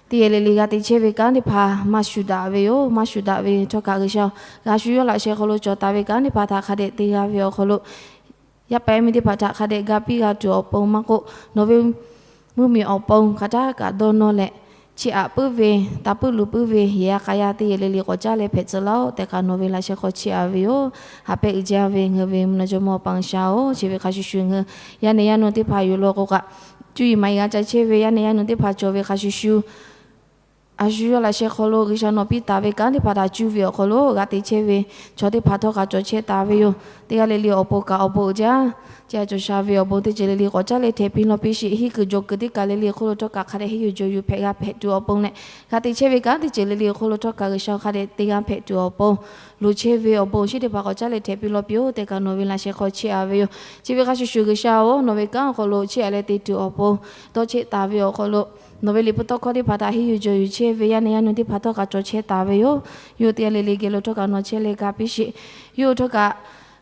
Teˇ yehˬ le le g'a te chehˇ ve kanˉ teˇ hpaˍ maˇ shuˍ daꞈ ve yoˬ. Maˇ shuˍ daꞈ ve htawˇ kaꞈ G'uiˬsha g'a shu yawˇ laꞈ sheh hk'aw lo cawˬ taˍ ve kanˉ teˇ hpaˍ htaꞈ hk'a dehꞈ te g'a ve awˬ hk'aw lo, yaˇ paˍ yaˇ miˇ teˇ hpaˍ htaꞈ hk'a dehꞈ ga piˇ g'a tuˬ awˬ pon maˇ k'oˆ, nawˬ ve mvuhˇmiˬ awˬ pon hk'aˬ htaˇ kaꞈ dawˇ nawˇ leh, chiˇ aꞈ puiˉ ve, taˍ puiˉ luˬ puiˉ ve yehˬ yaˇ k'a yaˇ teˇ yehˬ le le k'awꞈ caˉ leh hpehꞈ tcuh laˇ-oˆ tehꞈ kaꞈ nawˬ ve laꞈ sheh hk'aw chiˇ aꞈ ve yoˬ. Haꞈ pehˉ uiˍ jaˇ ve ngaˬ hui ve mvuhˇ naw jawˇmawˇ Awˬ pa G'uiˬsha-oˬ, chi ve hk'a shuˍ shuˍ ngaˬ hui yaˇ neh yaˇ nu teˇ hpaˍ yoˬ law k'o kaꞈ, cuˇ yiˍ ma yiˍ g'a ca chehˇ ve yaˇ neh yaˇ nu teˇ hpaˍ cawˬ ve hk'a shuˍ shuˍ, a shu yawˇ laꞈ sheh hk'aw lo G'uiˬsha nawˬ piˇ taˍ ve kanˉ teˇ hpaˍ htaꞈ cuˇ ve awˬ hk'aw lo g'a te chehˇ ve chaw teˇ hpaˍ htawˇ kaꞈ cawˬ chehˇ taˍ ve yoˬ. Teˇ g'aˇ le le awˬ pon kaꞈ awˬ bon uiˍ jaˇ. Chehˇ a cawˬ sha ve awˬ bon teˇ ceuˬ le le k'awꞈ caˉ leh hpehꞈ piˇ lawˇ piˇ sheˍ. Henˇ kuiˬ jawˬ kuiˬ teˇ kaˬ le le hk'oˆ lo htawˇ kaꞈ hk'a dehꞈ henˇ yuˬ jawˬ yuˬ hpehꞈ g'a hpehꞈ tuˬ awˬ pon leh, g'a te chehˇ ve kanˉ teˇ ceuˬ le le hk'oˆ lo htawˇ kaꞈ G'uiˬsha hk'a dehꞈ te g'a hpehꞈ tuˬ awˬ pon, loˍ chehˇ ve awˬ bon awˬ shinˉ teˇ hpaˍ k'awꞈ caˉ leh hpehꞈ piˇ lawˇ piˇ-oˆ tehꞈ kaꞈ nawˬ ve laꞈ sheh hk'aw chiˇ aꞈ ve yoˬ. Chi ve hk'a shuˍ shuˍ G'uiˬsha-oˬ, nawˬ ve kanˉ awˬ hk'aw lo chiˇ aꞈ leh te tuˬ awˬ pon, dawˇ cheˆ taˍ ve awˬ hk'aw lo, nawˬ ve liꞈ hpu tawˇ hkawˇ teˇ hpaˍ htaꞈ henˇ yuˬ jawˬ yuˬ chehˇ ve yaˇ neh yaˇ nu teˇ hpaˍ htawˇ kaꞈ cawˬ chehˇ taˍ ve yoˬ. Yawˇ teˇ g'aˇ le le geh lo htawˇ kaꞈ nawˬ chehˇ leh ga piˇ sheˍ. Yawˇ htawˇ kaꞈ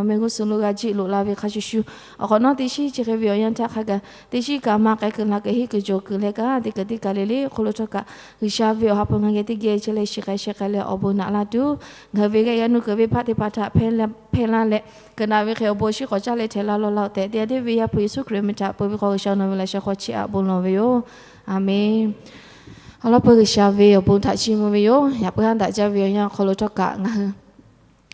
nawˬ mehˆ g'uˇ suhˍ lo g'a jiˆ loꞈ la ve hk'a shuˍ shuˍ, awˬ hk'awꞈ nawˉ teˇ shiˉ chi hk'e ve awˬ yanˇ htaˇ hk'a gaˬ teˇ shiˉ kaꞈ maˇ k'ai kuiˬ la kuiˬ henˇ kuiˬ jawˬ kuiˬ leh kaꞈ teˇ kaˬ teˇ kaˬ le le hk'oˆ lo htawˇ kaꞈ G'uiˬsha ve awˬ ha hpu ngaˬ geh teˇ geh chehˇ leh shiˍ k'ai sheh k'ai leh awˬ bon naꞈ la tuˬ, ngaˬ hui ve g'a yaꞈ nuˇ kuiˬ ve hpaˇ teˇ hpaˍ htaꞈ hpehˇ laˇ leh, kuiˬ naꞈ ve hk'e awˬ bon shinˉ k'awꞈ caˉ leh htehꞈ la lawˬ laˇ-oˆ tehꞈ, teˇ g'aˇ tiˉ ve Yaˇ hpu Yeˍsuˆ Hkriꞈ meh htaꞈ peu ve hk'aw G'uiˬsha nawˬ ve laꞈ sheh hk'aw chiˇ aꞈ bon lawˬ ve yoˬ. A menˬ. Awˬ lawn peuˬ G'uiˬsha ve awˬ bon htaꞈ chiˇ mvuh ve yoˬ. Yaꞈ puiˉ haˉ daꞈ jaˇ ve awˬ yanˇ awˬ hk'aw lo htawˇ kaꞈ ngaˬ hui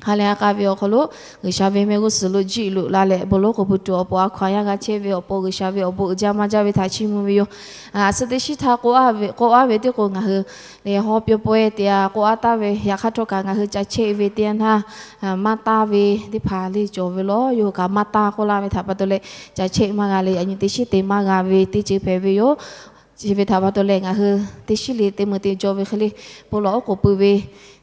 ha lehˬ ha k'a ve awˬ hk'aw lo G'uiˬsha ve mehˆ g'uˇ suhˍ lo jiˆ loꞈ la leh bon lonˉ k'o bu tuˬ awˬ pon a hkaw anˬ yaˇ g'a chehˇ ve awˬ pon G'uiˬsha ve awˬ bon uiˍ jaˇ maˇ jaˇ ve htaꞈ chiˇ mvuh ve yoˬ. A suhˉ teˇ shiˉ htaˇ k'oˆ a ve teˇ k'o ngaˬ hui lehˬ hawˉ pyawˇ pawehˇ te a k'oˆ a taˍ ve, yaꞈ hk'aˇ htawˇ kaꞈ ngaˬ hui ca chehˇ ve teˇ yanˇ htaˇ maˇ taˇ ve teˇ hpaˍ le cawˬ ve lawˬ. Yawˇ hui kaꞈ maˇ taˇ k'oˆ laˇ ve htaꞈ pa taw leh ca chehˇ maˇ g'a leh yaꞈ nyi teˇ shiˉ te maˇ g'a ve teˇ ceuˬ hpehꞈ ve yoˬ. Chi ve htaꞈ pa taw leh ngaˬ hui teˇ shiˉ le te meuˇ te jaw ve hk'e le, bon lawˬ oˉ k'oˍ pui ve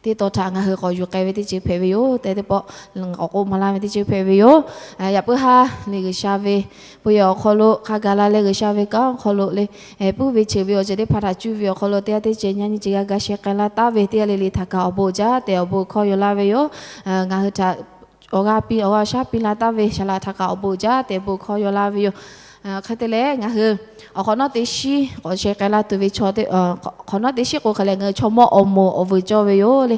teˇ taw htaꞈ ngaˬ hui k'awꞈ yuˬ k'ai ve teˇ ceuˬ hpehꞈ ve yoˬ tehꞈ teˇ pawˆ k'awꞈ k'oˆ maˍ laˇ ve teˇ ceuˬ hpehꞈ ve yoˬ. Yaꞈ puiˉ haˉ le G'uiˬsha ve bon yehˬ awˬ hk'aw lo hk'a gaˬ la leh G'uiˬsha ve kanˉ awˬ hk'aw lo le puiˉ ve ceuˬ ve awˬ ceuˬ teˇ hpaˍ htaꞈ cuˇ ve awˬ hk'aw lo teˇ g'aˇ teˇ ceuˬ nyi nyi ceuˬ g'a ga sheh k'ai la taˍ ve teˇ g'aˇ le le htaꞈ kaꞈ awˬ bon jaˇ tehꞈ awˬ bon hkawˇ yaw laˇ ve yoˬ. Ngaˬ hui htaꞈ awˬ g'aˇ piˇ awˬ g'aˇ shaˉ piˇ la taˍ ve saˍ laꞈ htaꞈ kaꞈ awˬ bon jaˇ tehꞈ bon hkawˇ yaw laˇ ve yoˬ. Hk'e te leh ngaˬ hui awˬ hk'awꞈ nawˉ teˇ shiˉ k'awꞈ sheh k'ai laˇ tuˬ ve chaw, hk'awꞈ nawˉ teˇ shiˉ k'o hk'e leh ngaˬ hui chaw mawˇ awˬ moˍ awˬ vuiˬ cawˇ ve yoˬ le.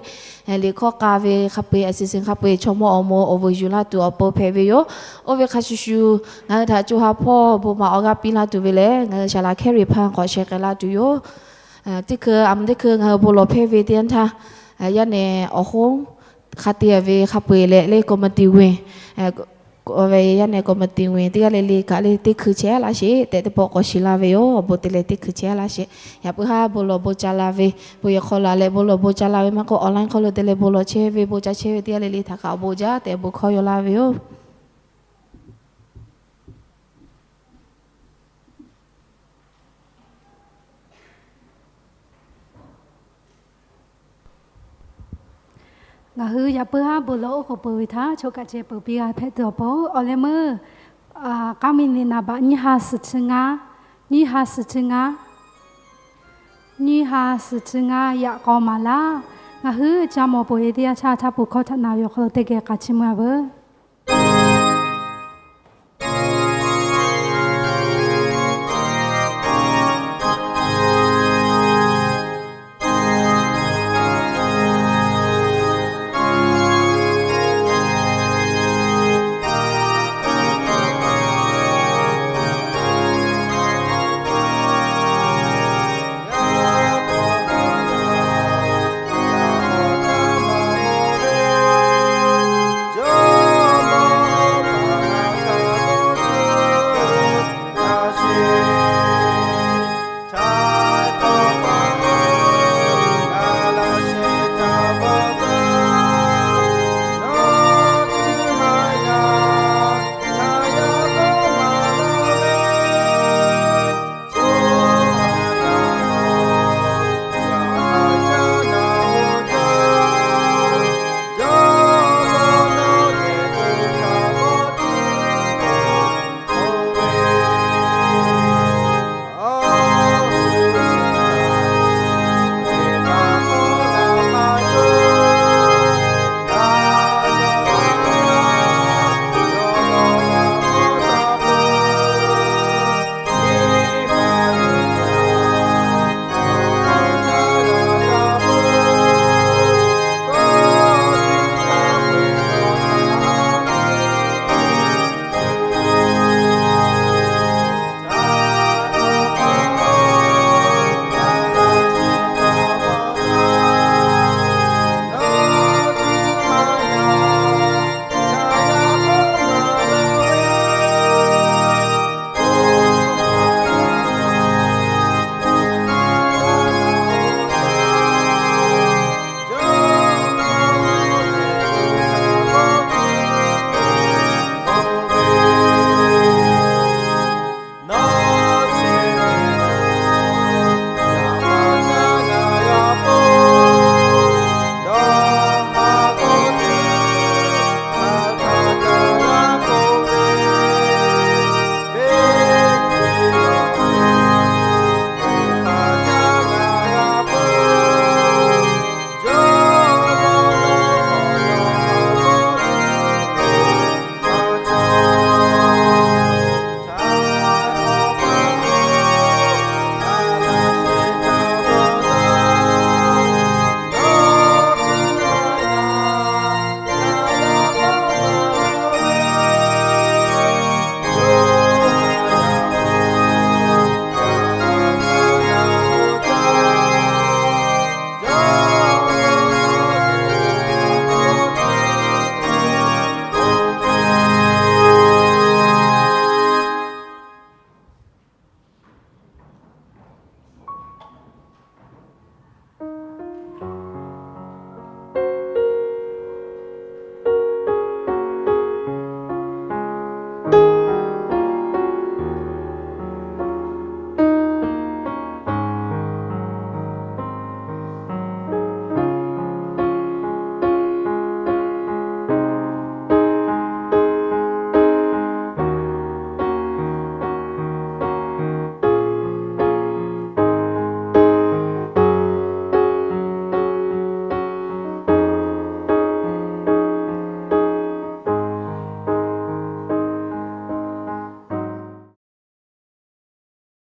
Liꞈ hkawˇ k'a ve hk'a peu-eˬ, a siˍ siˍ hk'a peu-eˬ chaw mawˇ awˬ moˍ awˬ vuiˬ yuˬ laˇ tuˬ awˬ pon hpehꞈ ve yoˬ. Oˇ ve hk'a shuˍ shuˍ ngaˬ hui htaꞈ co ha hpawˇ bon maˍ awˬ g'aˇ piˇ laˇ tuˬ ve lehˬ, ngaˬ hui saˍ laꞈ Hkehˉ Rehˬ hpaˇ k'awꞈ sheh k'ai laˇ tuˬ yoˬ. Teˇ hkui a mvuhˇ teˇ hkui ngaˬ hui bon lawˬ hpehˇ ve teˇ yanˇ htaˇ, yaˇ nehˬ awˬ hoˉ hk'a te ve hk'a peu-eˬ leh le ကော်မတီဝင် ve yaˇ nehˬ ကော်မတီဝင် teˇ g'aˇ le le kaꞈ le teˇ hkui chehˇ laˇ sheˍ tehꞈ teˇ pawˆ k'awꞈ shiˍ laˇ ve yoˬ. Awˬ bon te leh teˇ hkui chehˇ laˇ sheˍ. Yaꞈ puiˉ haˉ bon lawˬ bon ca la ve, bon yehˬ hk'aw laˬ leh bon lawˬ bon ca la ve maˇ k'o, online hk'aw lo te leh bon lawˬ chehˇ ve bon ca chehˇ ve teˇ g'aˇ le le htaꞈ kaꞈ awˬ bon jaˇ tehꞈ bon hkawˇ yaw laˇ ve yoˬ. Ngaˬ hui yaꞈ puiˉ haˉ bon lawˬ oˉ k'oˍ pui ve htaˇ choˬ kaꞈ ceh peuˬ piˇ g'a hpehꞈ tuˬ awˬ pon awˬ leh meuˇ k'aˉ miˬ niꞈ naˍ baꞈ nyiˇ ha suhˍ chi ngaˇ, nyiˇ ha suhˍ chi ngaˇ, nyiˇ ha suhˍ chi ngaˇ yaꞈ k'aw maˍ laˇ. Ngaˬ hui ca mawˬ peuˬ ve teˇ yanˇ htaˇ htaˇ pun hkawˇ htaꞈ na ve awˬ hk'aw lo teˇ geh k'a chiˇ mvuh a veuˬ.